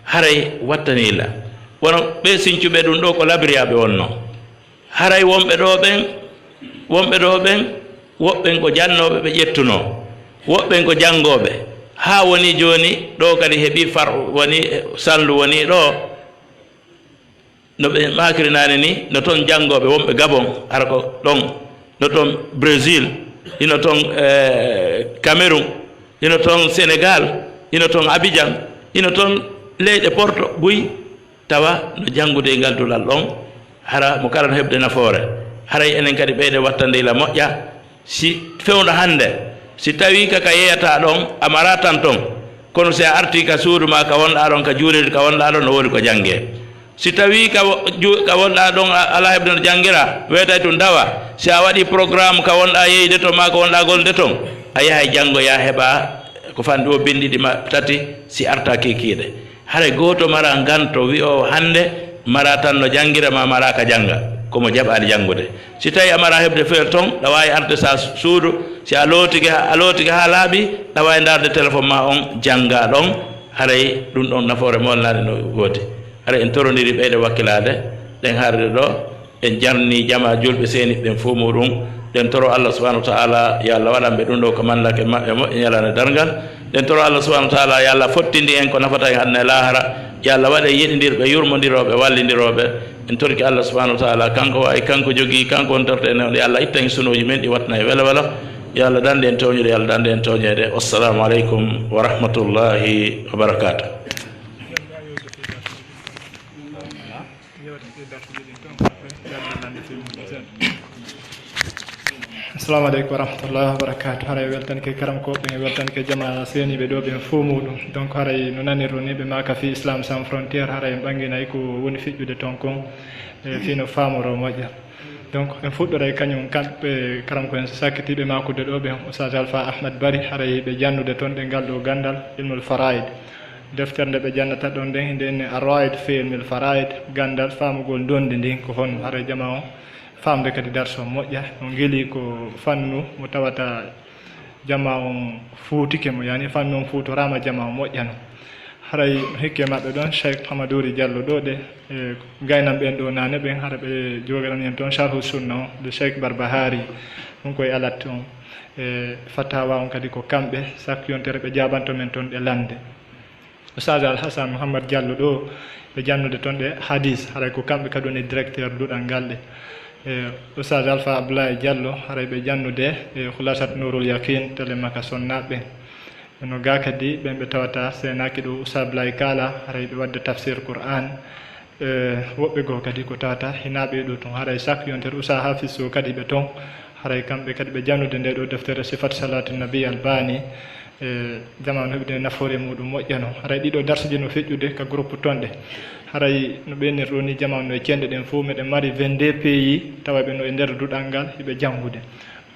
Haray wattanii la. Wano ɓe sincuɓe ɗum ɗo ko labiriyaaɓe wonno. Haray wonɓe ɗo ɓen, wonɓe ɗo ɓen, woɓɓen ko jannooɓe ɓe ƴettunoo. Woɓɓen ko janngooɓe. Haa woni jooni ɗo kadi heɓi far woni, e, salndu woni ɗo. No ɓe maakiri naane ni, no toon janngooɓe wonɓe Gabon, hara ko ɗon, no toon Brésil, hino toon, eh, Cameroun, hino toon Sénégal, hino toon Abidjan, hino toon leyɗe Porto buy, tawa no janngude e ngal duɗal ɗon, hara mo kala no heɓde nafoore. Haray enen kadi ɓeyde wattande ila moƴƴa, si fewndo hannde, si tawii ka ka yeeyata ɗon, a mara tan ton, Kono si a artii ka suudu ma ka wonɗaa ɗon, ka juulirde ka wonɗaa ɗon, no woodi ko janngee. Si tawii ka wo-, ju-, ka wonɗaa ɗon a-, alaa heɓde no janngiraa, weetay tun dawa. Si a waɗii programme ka wonɗaa yeyde ton maa ka wonɗaa gollude ton, a yahay janngoyaa heɓaa ko fanɗi o binndi ɗi ma tati si artaa kiikiiɗe. Haray gooto maraa nganto wi'oowo hannde maraa tan no janngira maa maraa ka jannga, ko mo jaɓaali janngude. Si tawii a maraa heɓde feel ton, ɗa waawi arde sa suudu, si a lootike, a lootike haa laaɓi, ɗa waawi ndaarde téléphone maa on janngaa ɗon, haray ɗun ɗon nafoore molnaade no woodi. Haray en torondiri ɓeyde wakkilaade, ɗen harde ɗo, en jarnii jamaa julɓe seeniiɓe ɓen fow muuɗum. Ɗen toro Allah subhanahu wa ta'ala, yo Allah waɗan ɓe ɗun ɗo ko mandake maɓɓe moƴƴe ñalaande darngal. Ɗen toro Allah subhanahu wa ta'ala, yo Allah fottindi en ko nafata en aduna e laahara. Yo Allah waɗe yiɗindirɓe, yurmondirooɓe, wallindirooɓe. En torki Allah subhanahu wa ta'ala, kanko waawi, kanko jogii, kanko woni torto en, yo Allah ittan sunooji men ɗi wattana e welewelo. Yo Allah dande en tooñude, yo Allah dande en tooñeede. Wassalamu aleykum wa rahmatullahi wa barakatuh. Assalamu aleykum wa rahmatullahi wa barakatuh. Haray weltanke karamkooɓe ɓen, weltanke jamaa seeniiɓe ɗo ɓen fow muuɗum. Donc haray no nanirɗon ni ɓe maaka fii Islam Sans Frontières, haray en ɓanginay ko woni feƴƴude ton kon, e fii no faamoroo moƴƴa. Donc en fuɗɗoray kañum kamɓe karamko en sakkitiiɓe maakude ɗo ɓen, Oustaz Alpha Ahmad Bari, haray ɓe jannude ton ɗe ngal ɗo ganndal, ilmul faraid. Deftere nde ɓe jannata ɗon nden, nde inni Ar-Raid fi Ilmil Faraid, ganndal faamugol ndondi ndin ko honno, haray jamaa on faamde kadi darso moƴƴa, no ngeli ko fannu mo tawata jamaa on fuutike mo, yani fannu on fuutoraama jamaa on moƴƴano. Haray hikke maɓɓe ɗon, Cheikh Hamadouri Diallo ɗo ɗe, e, gaynan ɓen ɗo nane ɓen, hara ɓe jogiran en ton Sharhu Sunna on, de Cheikh Barbahari, ɗum koye alatti on. E, fatawa on kadi ko kamɓe, sak yontere ɓe jaabanto men ton ɗe lande. Oustaz Al Hassan Mouhammad Diallo ɗo, ɓe jannude ton ɗe hadis, haray ko kamɓe kadi woni directeur duɗal ngal ɗe. E, Oustaz Alpha Abdoulaye Diallo, haray ɓe jannude, e, Khulasat Nourul Yakin, tele Maka Sonnaɓe. No ga kadi ɓen ɓe tawata seenaaki ɗo Oustaz Abdoulaye Kala, haray ɓe wadde tafsir Qur'an. E, woɓɓe goo kadi ko tawata hinaaɓe ɗo tun, haray sak yontere Oustaz Hafiz Sow kadi ɓe ton. Haray kamɓe kadi ɓe jannude nde ɗo deftere Sifat Salatu Nabi Albani, e, jamaa no heɓude nafoore muɗum moƴƴano. Haray ɗiɗo darsuji no feƴƴude ka groupe ton ɗe. Haray no ɓeynir ɗo ni jamaa no e cenɗe ɗen fow, meɗen mari vingt-deux pays, tawa ɓe no e nder duɗal ngal, hiɓe janngude.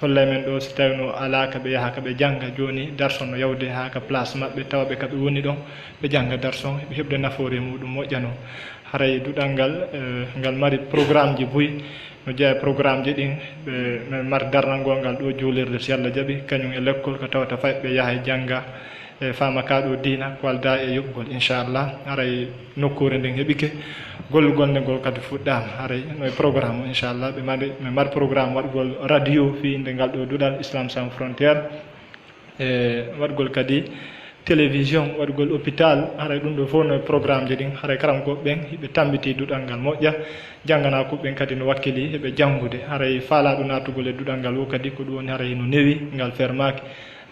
Hollay men ɗo, si tawii no alaa ka ɓe yaha ka ɓe jannga, jooni darson no yawde haa ka place maɓɓe, tawa ɓe ka ɓe woni ɗon, ɓe jannga darson, ɓe heɓde nafoore muɗum moƴƴano. Haray duɗal ngal, eh, ngal mari programmeji buy, no jeyaa e programmeji ɗin, ɓe, men mari darnangol ngal ɗo juulirde, si Allah jaɓi, kañum e lekkol ko tawata fay ɓe yaha e jannga, e faama ka ɗo diina, ko aldaa e yoɓugol, inchallah. Haray nokkuure nden heɓike, gollugol nde ngol kadi fuɗɗaama. Haray no e programme o, inchallah. Ɓe mari, ɓe mari programme waɗugol radio fii nde ngal ɗo duɗal Islam Sans Frontières. E waɗugol kadi télévision, waɗugol hôpital, haray ɗum ɗo fof no e programme ji ɗin. Haray karamkooɓe ɓen hiɓe tambiti duɗal ngal moƴƴa. Jannganaaku ɓen kadi no wakkili heɓe janngude. Haray faalaaɗo naatugol e duɗal ngal o kadi ko ɗum woni haray no newi, ngal fermaaki.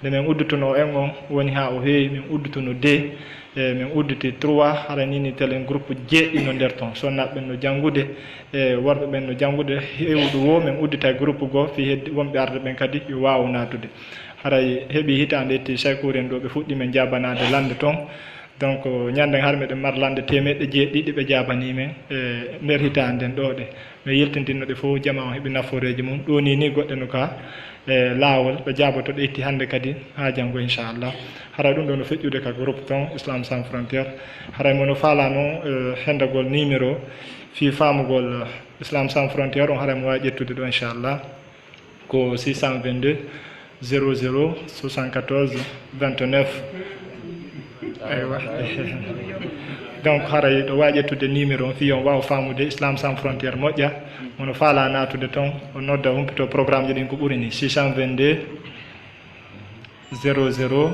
Nde min uddutunoo en on woni haa o heewi, min uddutunoo deux, e min udditi trois, hara nii nii telen groupe jeeɗiɗi no nder ton. Sonnaaɓe ɓen no janngude, e worɓe ɓen no janngude, heewuɗo woo min uddita e groupe goo, fii heddi wonɓe arde ɓen kadi yo waawu naatude. Haray heɓii hitaande yetti Saykuuren ɗo ɓe fuɗɗii min jaabanaade lande ton. Donc, ñannden hara meɗen mar lande teemeɗɗe jeeɗiɗi ɓe jaabanii men e nder hitaande nden ɗo ɗe. Mi yiltintinno ɗe fof, jamaa on heɓi nafooreeji mum. Ɗo nii nii goɗɗe no ka, e, laawol, ɓe jaaboto ɗe itti hannde kadi haa janngo, inchallah. Haray ɗum ɗo no feƴƴude ka groupe ton, Islam Sans Frontières. Haray mo no faalaa noon, e, hendagol numéro fii faamugol, e, Islam Sans Frontières on, haray mo waawi ƴettude ɗo, inchallah. Ko six cent vingt-deux, zéro zéro, soixante-quatorze, vingt-neuf. Aywa. Donc, haray ɗo waawi ƴettude numéro on fii on waawa faamude Islam Sans Frontières moƴƴa. Mo no faalaa naatude ton, o nodda, humpito programme ji ɗin ko ɓuri nii, six cent vingt-deux, zéro zéro,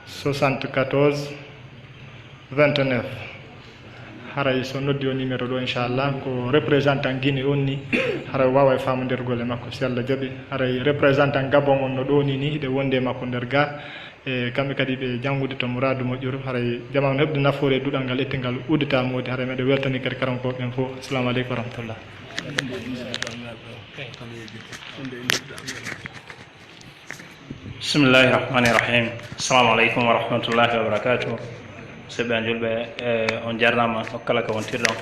soixante-quatorze, vingt-neuf. Haray so noddi o numéro ɗo, inchallah, ko représentant Guinée on ni, haray o waawa e faamondirgol e makko, si Allah jaɓi. Haray représentant Gabon on no ɗo ni, ni hiɗe wonde e makko nder ga. E kamɓe kadi ɓe janngude to Muraadu Moƴƴuru. Haray jamaa no heɓde nafoore e duɗal ngal ettingal uddita moodi. Haray meɗen weltani kadi karamkooɓe ɓen fof. Assalamu aleykum wa rahmatullah. Bismillahi rahmani rahim. Assalamu aleykum wa rahmatullahi wa barakatuh. Musidɓe julɓe, eh, on jarnama o kala ko wontirɗon.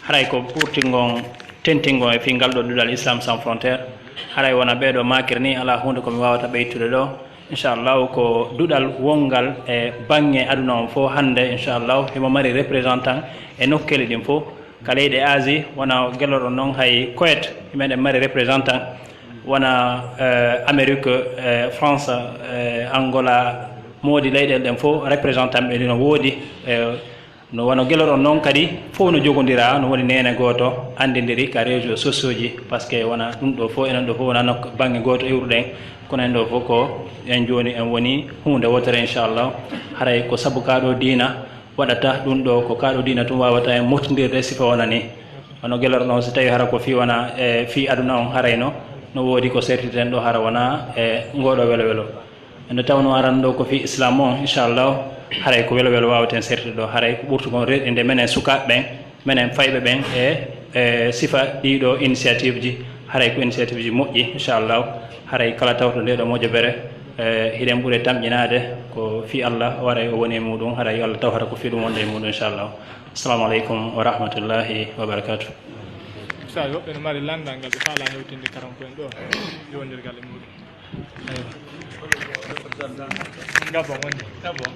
Haray ko ɓurtingon tentingon e fii ngal ɗo duɗal Islam sans frontière. Haray wona ɓeeɗo makir ni, ala huunde ko mi wawata ɓeytude ɗo. Inchallahu ko duɗal wongal e bange aduna on fof hannde, inchallahu himo mari représentant e nokkeli ɗin fof. Ka leyɗe Asie, wona gelorɗon noon hay Koweït, meɗen mari représentant, wona, eh, Amérique, eh, France, eh, Angola, moodi leyɗeele ɗen fof, représentant ɓe no woodi. Eh, no wano gelorɗon noon kadi, fof no jogondira, no woni neene gooto, anndindiri ka réseau sociaux ji, parce que wona ɗum ɗo fof, enen ɗo fof wona nokk-, bange gooto iwruɗen, kono en ɗo fof ko en jooni en woni huunde wootere, inchallah. Haray ko sabu ka ɗo diina, waɗata ɗum ɗo ko kaɗo diina tun wawata en moftindirde sifa wona ni. Wano gelorɗon, so tawi hara ko fii wona, e, fii aduna on, harayno no woodi ko sertiten ɗo, hara wona e ngoɗo welo welo. Nde tawno aran ɗo ko fii Islam on, inchallah, haray ko welo welo wawaten sertude ɗo, haray ko ɓurtu kon reɗinde menen sukaaɓe ɓen, menen fayɓe ɓen e, e sifa ɗiɗo initiative ji, haray ko initiative ji moƴƴi, inchallah. Haray kala tawto nde ɗo mojobere, eh, hiɗen ɓure tamƴinaade ko fii Allah, o waray o woni e muɗum, haray yo Allah taw hara ko fii ɗum wonde e muɗum, inchallah. Assalamu aleykum wa rahmatullahi wa barakatuh. Ustaz, woɓɓe no mari lanndal ngal ɓe faala hewtinde karam ko en ɗo, yowondirgal e muɗum. Aywa. Gabon woni, Gabon.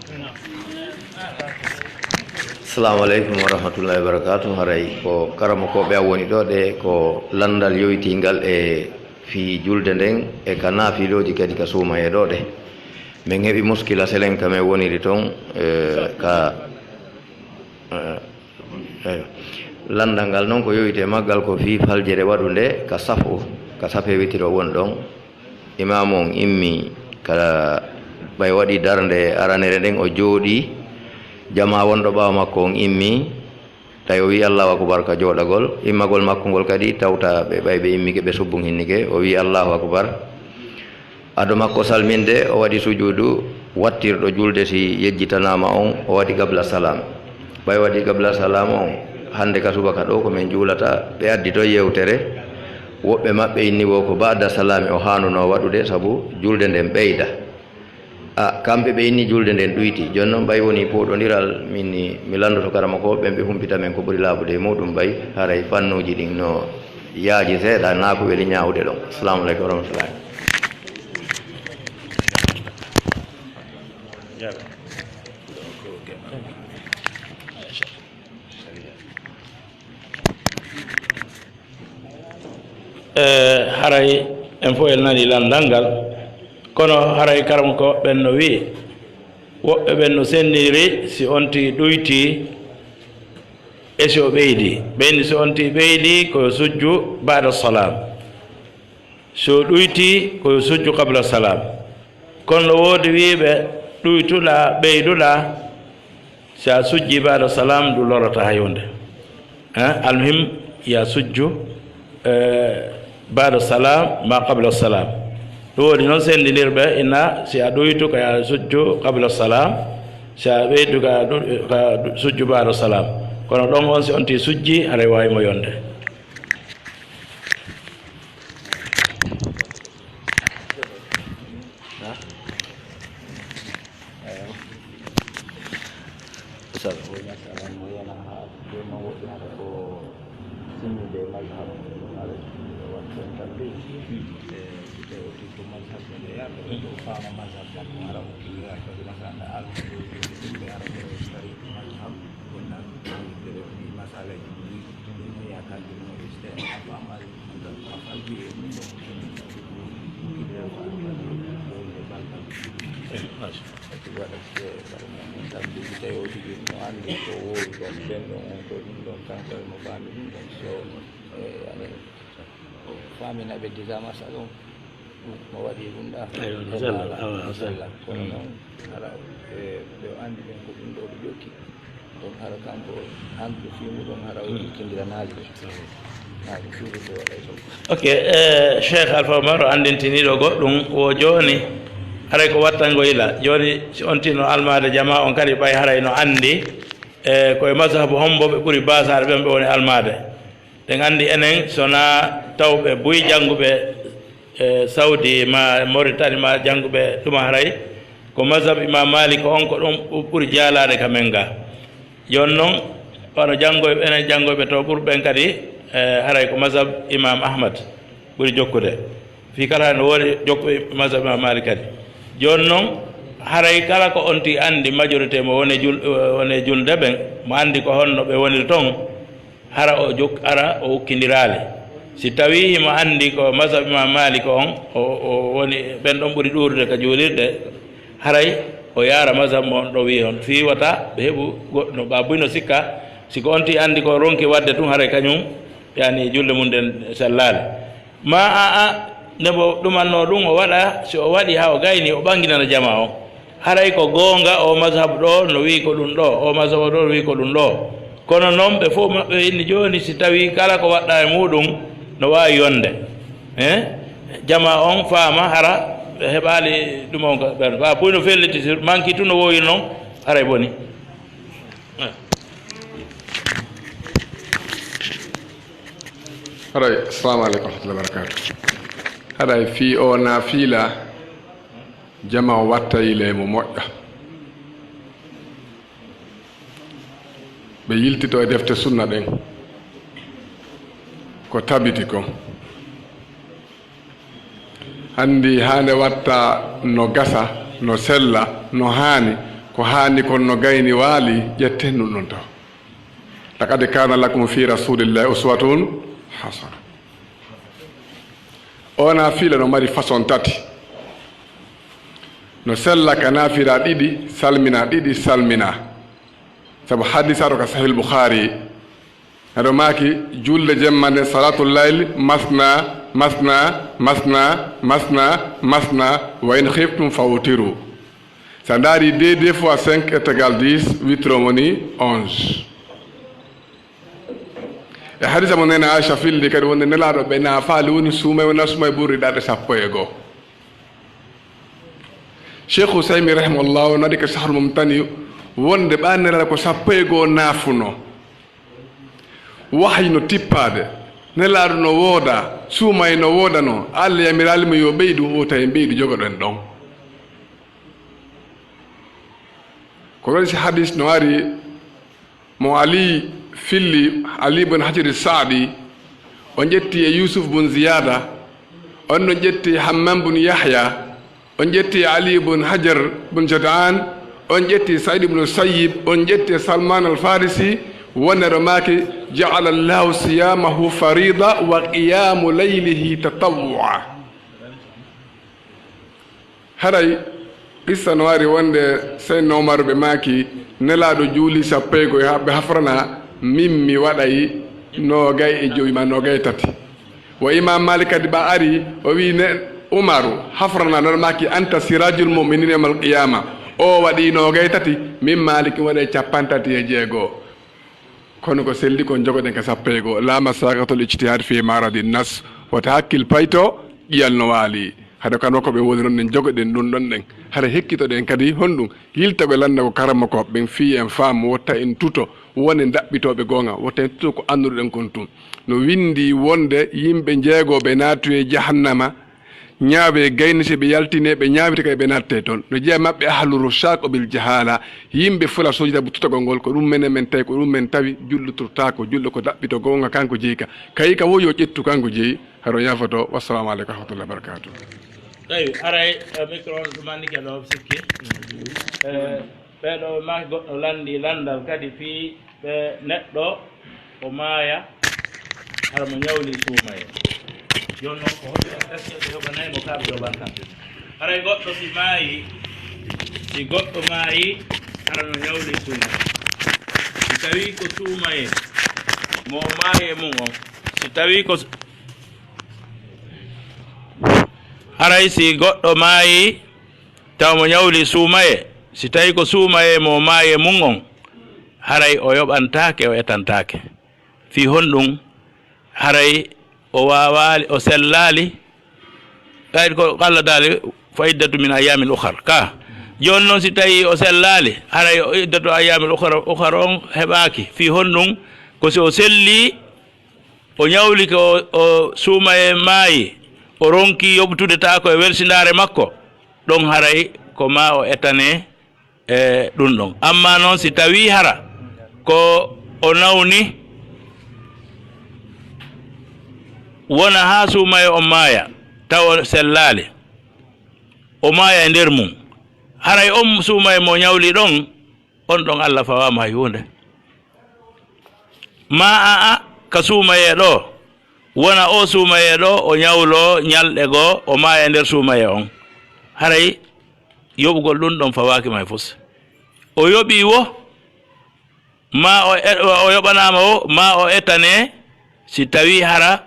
Assalamu aleykum wa rahmatullahi wa barakatuh. Haray ko karamokooɓe am woni ɗo, ɗe ko lanndal yowitingal e fii julde nden e ka naafilooji kadi ka suumayee ɗo ɗe. Min heɓi muskila selen ka min woniri ton, eh, ka, eh, eyo. Lanndal ngal noon ko yowiti e maggal ko fii faljere waɗunde ka safu, ka safe witiro won ɗon. Imaamu on immi ka ɓay waɗi darnde aranere nden o jooɗii. Jamaa wonɗo ɓaawo makko on immi. Tawi o wi'i Allahu akbar ka jooɗagol, immagol makko ngol kadi tawta ɓe ɓay ɓe immike ɓe subbun hinnike, o wi'i Allahu akbar. Ado makko salminde, o waɗi sujuudu wattirɗo julde si yejjitanaama on, o waɗi qabla salam. Ɓay waɗi qabla salam on, hannde ka subaka ɗo ko min juulata, ɓe addi ton yewtere, woɓɓe maɓɓe inni wo ko ba'da salami o haanunoo waɗude sabu julde nden ɓeyda. A, kamɓe ɓe inni julde nden ɗuyti. Jooni noon, ɓay woni pooɗondiral, min ni, mi lanndoto karamokooɓe ɓen, ɓe humpita men ko ɓuri laaɓude e muɗum, ɓay haray fannuuji ɗin no yaaji seeɗa, naa ko weli ñaawude ɗon. Assalamu aleykum wa rahmatullahi. E, haray en fof en nani lanndal ngal, kono haray karamoko ɓen no wi'i, woɓɓe ɓen no senniri si on tigi ɗuyti e si o ɓeydi. Ɓeydi si on tigi ɓeydi ko yo sujju baada salam. Si o ɗuyti ko yo sujju qabla salam. Kono no woodi wiiɓe ɗuytuɗaa, ɓeyduɗaa, si a sujji baada salam, ɗum lorata hay huunde. Eh, almuhim, ya sujju, eh, baada salam, ma qabla salam. Ɗum woni noon senndinirɓe, ina si a ɗuytu ka ya sujju qabla salam, si a ɓeydu ka ɗu-, ka sujju baada salam. Kono ɗon on si on ti sujji, haray waawi mo yonde. Ustaz, o masala mo yana ha, jooni noon woɓɓe hata ko simminde e mazhab, ɗum ara ɗo waɗi toon tambi. E, si tawi o tigi ko mazhab ɗum e yaɓɓe, ɓe ɗo faama mazhab makko, hara o tigi yaɓɓe, masala nda alma ɗo, ɗum ɓe ara ɗo tari mazhab, wonnan, ɗum ɓe ɗo ɗi masalaji ɗum, ɗum yaakaji ɗum o iste, a faama. Famina ɓe déjà masala on. Mo waɗi ɗum ɗa. Eyo, no sella, awa, no sella. Kono noon, hara, e, ɓe o anndi ɓen ko ɗum ɗo ɓe jokki. Ɗum hara kanko, hannde fii muɗum hara o jokkindiranaali ɓe. Naa ɗum fii ɗum ɗo waɗa e soɓo. Ok, e, Cheikh Alpha Omar o anndintiniiɗo goɗɗum wo jooni, haray ko wattango yila. Jooni, si on tino almaade jamaa on kadi ɓay haray no anndi, e, ko e mazhabu hombo ɓe ɓuri baasaade ɓen ɓe woni almaade. Ɗen anndi enen, so naa tawɓe buy jannguɓe E Saudi ma Mauritanie ma jannguɓe ɗuma haray ko mazhab Imam Malik on ko ɗum ɓu-, ɓuri jaalaade ka men ga. Jooni noon, wano janngoyɓe, enen janngoyɓe to ɓurɓe ɓen kadi, e, haray ko mazhab Imam Ahmad ɓuri jokkude. Fii kala no woodi jokkuɓe mazhab Imam Malik kadi. Jooni noon, haray kala ko on ti anndi majorité mo woni jul-, woni julde ɓen, mo anndi ko honno ɓe woniri toon, hara o jok-, hara o ukkindiraali. Si tawii himo anndi ko mazhab Imam Malik on, o, o woni ɓen ɗon ɓuri ɗuurude ka juulirde, haray o yaara mazhab mo on ɗo wi'i on. Fii wata ɓe heɓu goɗɗo, ba buy no sikka, si ko on ti anndi ko ronki waɗde tun, haray kañum, yani, julde mum nden sellaali. Ma a, a, nebo ɗumanno ɗum o waɗa, si o waɗi haa o gayni, o ɓanginana jamaa on. Haray ko goonga, o mazhab ɗo no wi'i ko ɗum ɗo, o mazhab ɗo no wi'i ko ɗum ɗo. Kono noon, ɓe fof maɓɓe inni jooni, si tawii kala ko waɗɗa e muuɗum no waawi yonde. Eh? Jamaa on faama hara ɓe heɓaali ɗum on ka ɓen. Ba buy no felliti, si manki tun no woowiri noon, haray boni. Haray, assalamu aleykum wa rahmatullahi wa barakatuh. Haray fii o naafiila, jama o watta yile mo moƴƴa. Ɓe yiltito e defte sunna ɗen. Ko tabiti kon. Anndi haa nde watta no gasa, no sella, no haani, ko haani kon no gayni waali, ƴetten ɗum ɗon taw. Laqad kana lakum fi rasulillahi uswatun hasana. O naafiila no mari façon tati. No sella ka naafila ɗiɗi, salmina ɗiɗi, salmina. Sabu hadisa to ka Sahih Bukhari. Aɗo maaki, julde jemma nde, salatul layl, masna, masna, masna, masna, masna, wa in khiftum fa wutiru. Sa ndaari deux, deux fois cinq est égal dix, witro woni onze. E hadisa mo nena Aisha filli kadi wonde Nelaaɗo ɓe naafaali woni suumay, wona suumay ɓurri ɗaɗe sappo e goo. Cheikh Usaymi rahimahullah o nadi ka Sahrul Mumtani wonde ɓa Nelaaɗo ko sappo e goo naafuno. Wahayi no tippaade, Nelaaɗo no wooda, suumay no woodano, Allah yamiraali mo yo ɓeydu, o tawi ɓeydu jogoɗen ɗon. Ko waɗi si hadis no ari mo Ali filli, Ali bun Hajar Saadi, o ƴetti e Yusuf bun Ziyada, on no ƴetti Hammam bun Yahya, on ƴetti Ali bun Hajar bun Jad'an, on ƴetti Said bun Sayyib, on ƴetti Salman al Farisi, wonere maaki, ja'ala Allahu siyamahu farida wa qiyamu laylihi tatawwu'a. Haray qissa no ari wonde Seydina Umar ɓe maaki, Nelaaɗo juuli sappo e go'o haa ɓe hafrana, min mi waɗay noogay e jowi ma noogay e tati. Wo Imam Malik kadi ɓa ari, o wi'i ne Umaru, hafrana, no maaki, anta sirajul mu'minin yawmal qiyama. O waɗi noogay e tati, min Malik mi waɗay cappanɗe tati e jeego. Kono ko selli kon jogoɗen ka sappo e go'o. La masaqatul ijtihad fi maradi nas. Wota hakkil payto, ƴiyal no waali. Hade kano ko ɓe woni ɗon ɗen jogoɗen ɗum ɗon ɗen. Hade hekkitoɗen kadi honɗum? Yilta ɓe lannda ko karamokooɓe ɓen fii en faamu, wota en tuto, wonen daɓɓitooɓe goonga, wota en tuto ko annduɗen kon tun. No windi wonde yimɓe jeego ɓe naatu e jahannama, ñaawe gayni si ɓe yaltine, ɓe ñaawita kay ɓe natte toon. No jeya maɓɓe ahlu rushaq bil jahala, yimɓe fula sojida bu tutagol ngol, ko ɗum menen men tawi, ko ɗum men tawi, julɗo turtaako, julɗo ko daɓɓito goonga kanko jeyi ka. Kayi ka wo yo ƴettu kanko jeyi, haro yaafoto. Wassalamu aleykum wa rahmatullahi wa barakatuh. Tawi aray, eh, micro on ɗumannike ɗo sikki. Eh, ɓeɗo ma goɗɗo lanndi lanndal kadi fii ɓe neɗɗo o maaya, hara mo ñawli suumaye. Jooni noon ko hoɗi gaskiyel ɓe yoɓanay mo kaa ɓe yoɓanta. Haray goɗɗo si maayi, si goɗɗo maayi, hara no ñawli suumaye. Si tawii ko suumaye, mo maayi e mum on. Si tawii ko, haray si goɗɗo maayi, tawa mo ñawli suumaye, si tawii ko suumaye mo maayi e mum on, haray o yoɓantaake, o etantaake. Fii honɗum? Haray o waawaali, o sellaali. Kayit ko Allah daali, "Fa iddatu min ayyamin ukhar." Ka. Jooni noon, si tawii o sellaali, haray o iddatu ayyamin ukhar, ukhar on heɓaaki. Fii honɗum? Ko si o sellii, o ñawlike, o, o suumaye maayi, o ronki yoɓtude taako e welsindaare makko, ɗon haray ko ma o etane e ɗum ɗon. Amma noon, si tawii hara ko o nawni, wona haa suumaye on maaya, taw o sellaali, o maaya e nder mum, haray on suumaye mo ñawli ɗon, on ɗon Alla fawaama hay huunde. Ma a, a, ka suumayee ɗo, wona o suumayee ɗo, o ñawlo ñalɗe goo, o maaya e nder suumayee on. Haray yoɓugol ɗum ɗon fawaaki ma e fus. O yoɓii wo, ma o e-, o yoɓanaama wo, ma o etane, si tawii hara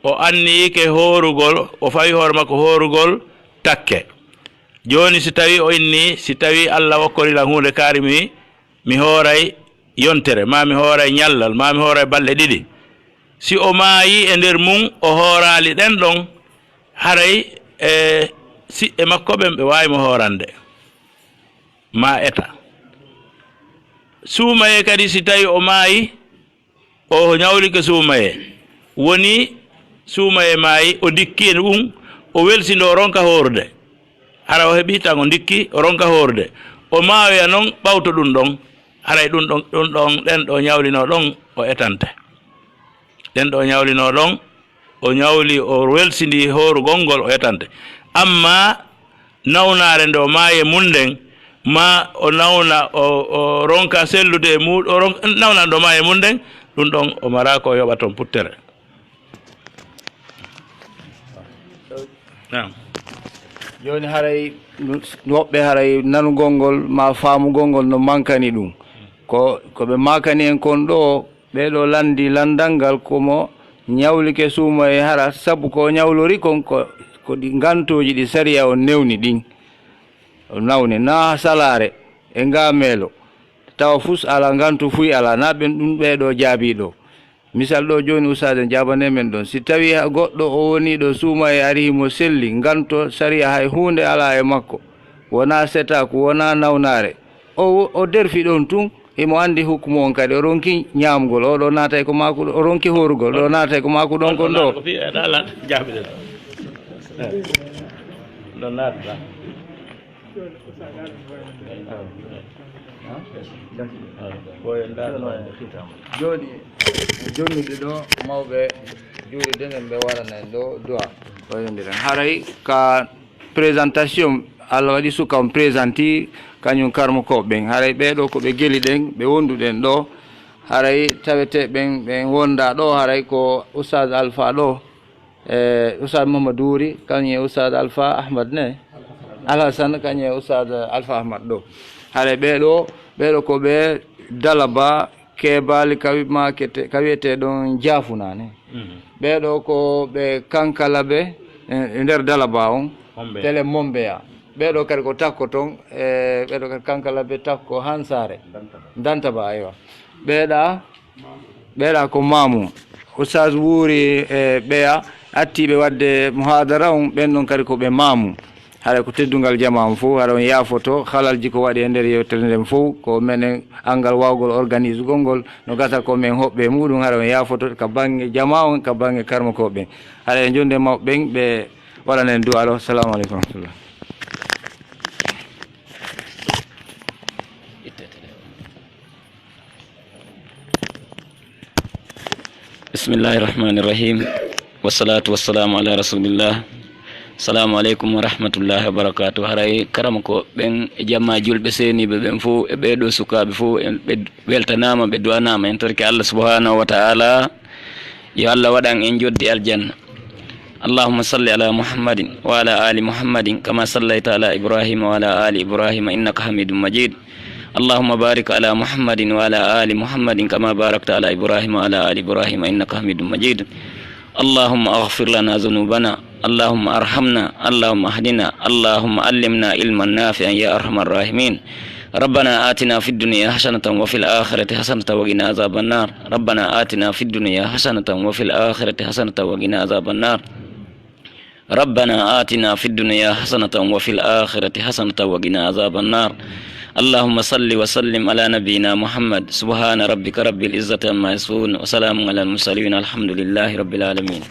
o anniyike hoorugol, o fawi hoore makko hoorugol takke. Jooni, si tawii o inni, si tawii Alla okkori lan huunde kaari, mi, mi hooray yontere, maa mi hooray ñallal, maa mi hooray balɗe ɗiɗi. Si o maayii e nder mum, o hooraali ɗen ɗon, haray e siɓɓe makko ɓen ɓe waawi mo hoorande, maa eta. Suumayee kadi, si tawii o maayii, o ñawlike suumayee, woni suumayee maayi, o dikki e ɗum, o welsindoo, o ronka hoorude. Hara o heɓii tan, o dikki, o ronka hoorude. O maayoya noon ɓawto ɗum ɗon, haray ɗum ɗon, ɗum ɗon, ɗen ɗo ñawlinoo ɗon, o etante. Ɗen ɗo ñawlinoo ɗon, o ñawli, o welsindii hoorugol ngol, o etante. Amma nawnaare nde o maayi e mum nden, ma o nawna, o, o ronka sellude e mum, o ron-, nawnaare nde o maayi e mum nden, ɗum ɗon o maraa ko o yoɓa toon puttere. Naam. Jooni haray, woɓɓe haray nanugol ngol ma faamugol ngol no mankani ɗum. Ko, ko ɓe maakani en kon ɗo, ɓee ɗo lanndii lanndal ngal, ko mo ñawlike suumayee hara, sabu ko o ñawlori kon ko, ko ɗi ngantooji ɗi sariya on newni ɗin. O nawni, naa salaare e ngaameelo, tawa fus alaa, ngantu fuy alaa, naa ɓen ɗum ɓee ɗo jaabii ɗo. Misal ɗo jooni, Ustaaz en jaabanee men ɗon. Si tawii ha goɗɗo o wonii ɗo suumayee ari himo selli, nganto sariya hay huunde alaa e makko, wonaa setaaku, wonaa nawnaare, o, o derfi ɗon tun, himo anndi hukumu on kadi, o ronki ñaamgol, o ɗo naatay ko maaku ɗo, o ronki hoorugol, ɗo naatay ko maaku ɗon kon ɗo. Ko fii, eh, ɗa lan, jaabi ɗen. Eh, ɗo naatata. Jooni, jonnude ɗo mawɓe juulirde nden, ɓe waɗana en ɗo du'a. Wayondiren. Haray ka présentation, Allah waɗi suka on présenti, kañum karmokooɓe ɓen. Haray ɓee ɗo ko ɓe geli ɗen, ɓe wonduɗen ɗo. Haray tawete ɓen, ɓen wonda ɗo, haray ko Oustaz Alpha ɗo. E, Oustaz Mamadou Wuri, kañum e Oustaz Alpha Ahmad ne? Alhassan, kañum e Oustaz Alpha Ahmad ɗo. Haray ɓee ɗo, ɓee ɗo ko ɓe Dalaba, Kebaali ka wi-, makete, ka wiyetee ɗon Jaafuna ne. Mhm. Ɓee ɗo ko ɓe Kankalabe, e, e nder Dalaba on, Mombeya. Tele Mombeya. Ɓee ɗo kadi ko takko ton, e, ɓee ɗo kadi Kankalabe takko Hansaare. Dantaba. Dantaba, aywa. Ɓee ɗa Ɓeeɗa ko maamu. Oustaz Wuuri e ɓeya attiiɓe waɗde muhaadara on, ɓen ɗon kadi ko ɓe maamu. Haɗa ko teddungal jamaa on fof, haɗa on yaafoto halalji ko waɗi e nder yewtere nden fof, ko menen anngal waawgol organisugol ngol, no gasa ko men hoɓɓe e muɗum, haɗa on yaafoto ka bannge jamaa on, ka bannge karmokooɓe ɓen. Haɗa en jonde mawɓe ɓen, ɓe waɗana en du'a ɗo. Assalamu aleykum wa rahmatullah. Bismillahi rahmani rahim. Wassalatu wassalamu ala rasulillah. Assalamu aleykum wa rahmatullahi wa barakatuh. Haray karamoko ɓen e jamma julɓe seeniiɓe ɓen fof e ɓee ɗo sukaaɓe fof, en ɓe weltanaama, ɓe du'anaama, en torki Allah subhanahu wa ta'ala yo Allah waɗan en joddi aljanna. اللهم صل على محمد وعلى آل محمد كما صليت على إبراهيم وعلى آل إبراهيم إنك حميد مجيد. اللهم بارك على محمد وعلى آل محمد كما باركت على إبراهيم وعلى آل إبراهيم إنك حميد مجيد. اللهم اغفر لنا ذنوبنا، اللهم ارحمنا، اللهم اهدنا، اللهم علمنا علما نافعا يا أرحم الراحمين. ربنا آتنا في الدنيا حسنة وفي الآخرة حسنة وقنا عذاب النار. ربنا آتنا في الدنيا حسنة وفي الآخرة حسنة وقنا عذاب النار. ربنا آتنا في الدنيا حسنة وفي الآخرة حسنة وقنا عذاب النار. اللهم صل وسلم على نبينا محمد. سبحان ربك رب العزة عما يصفون، وسلام على المرسلين، الحمد لله رب العالمين.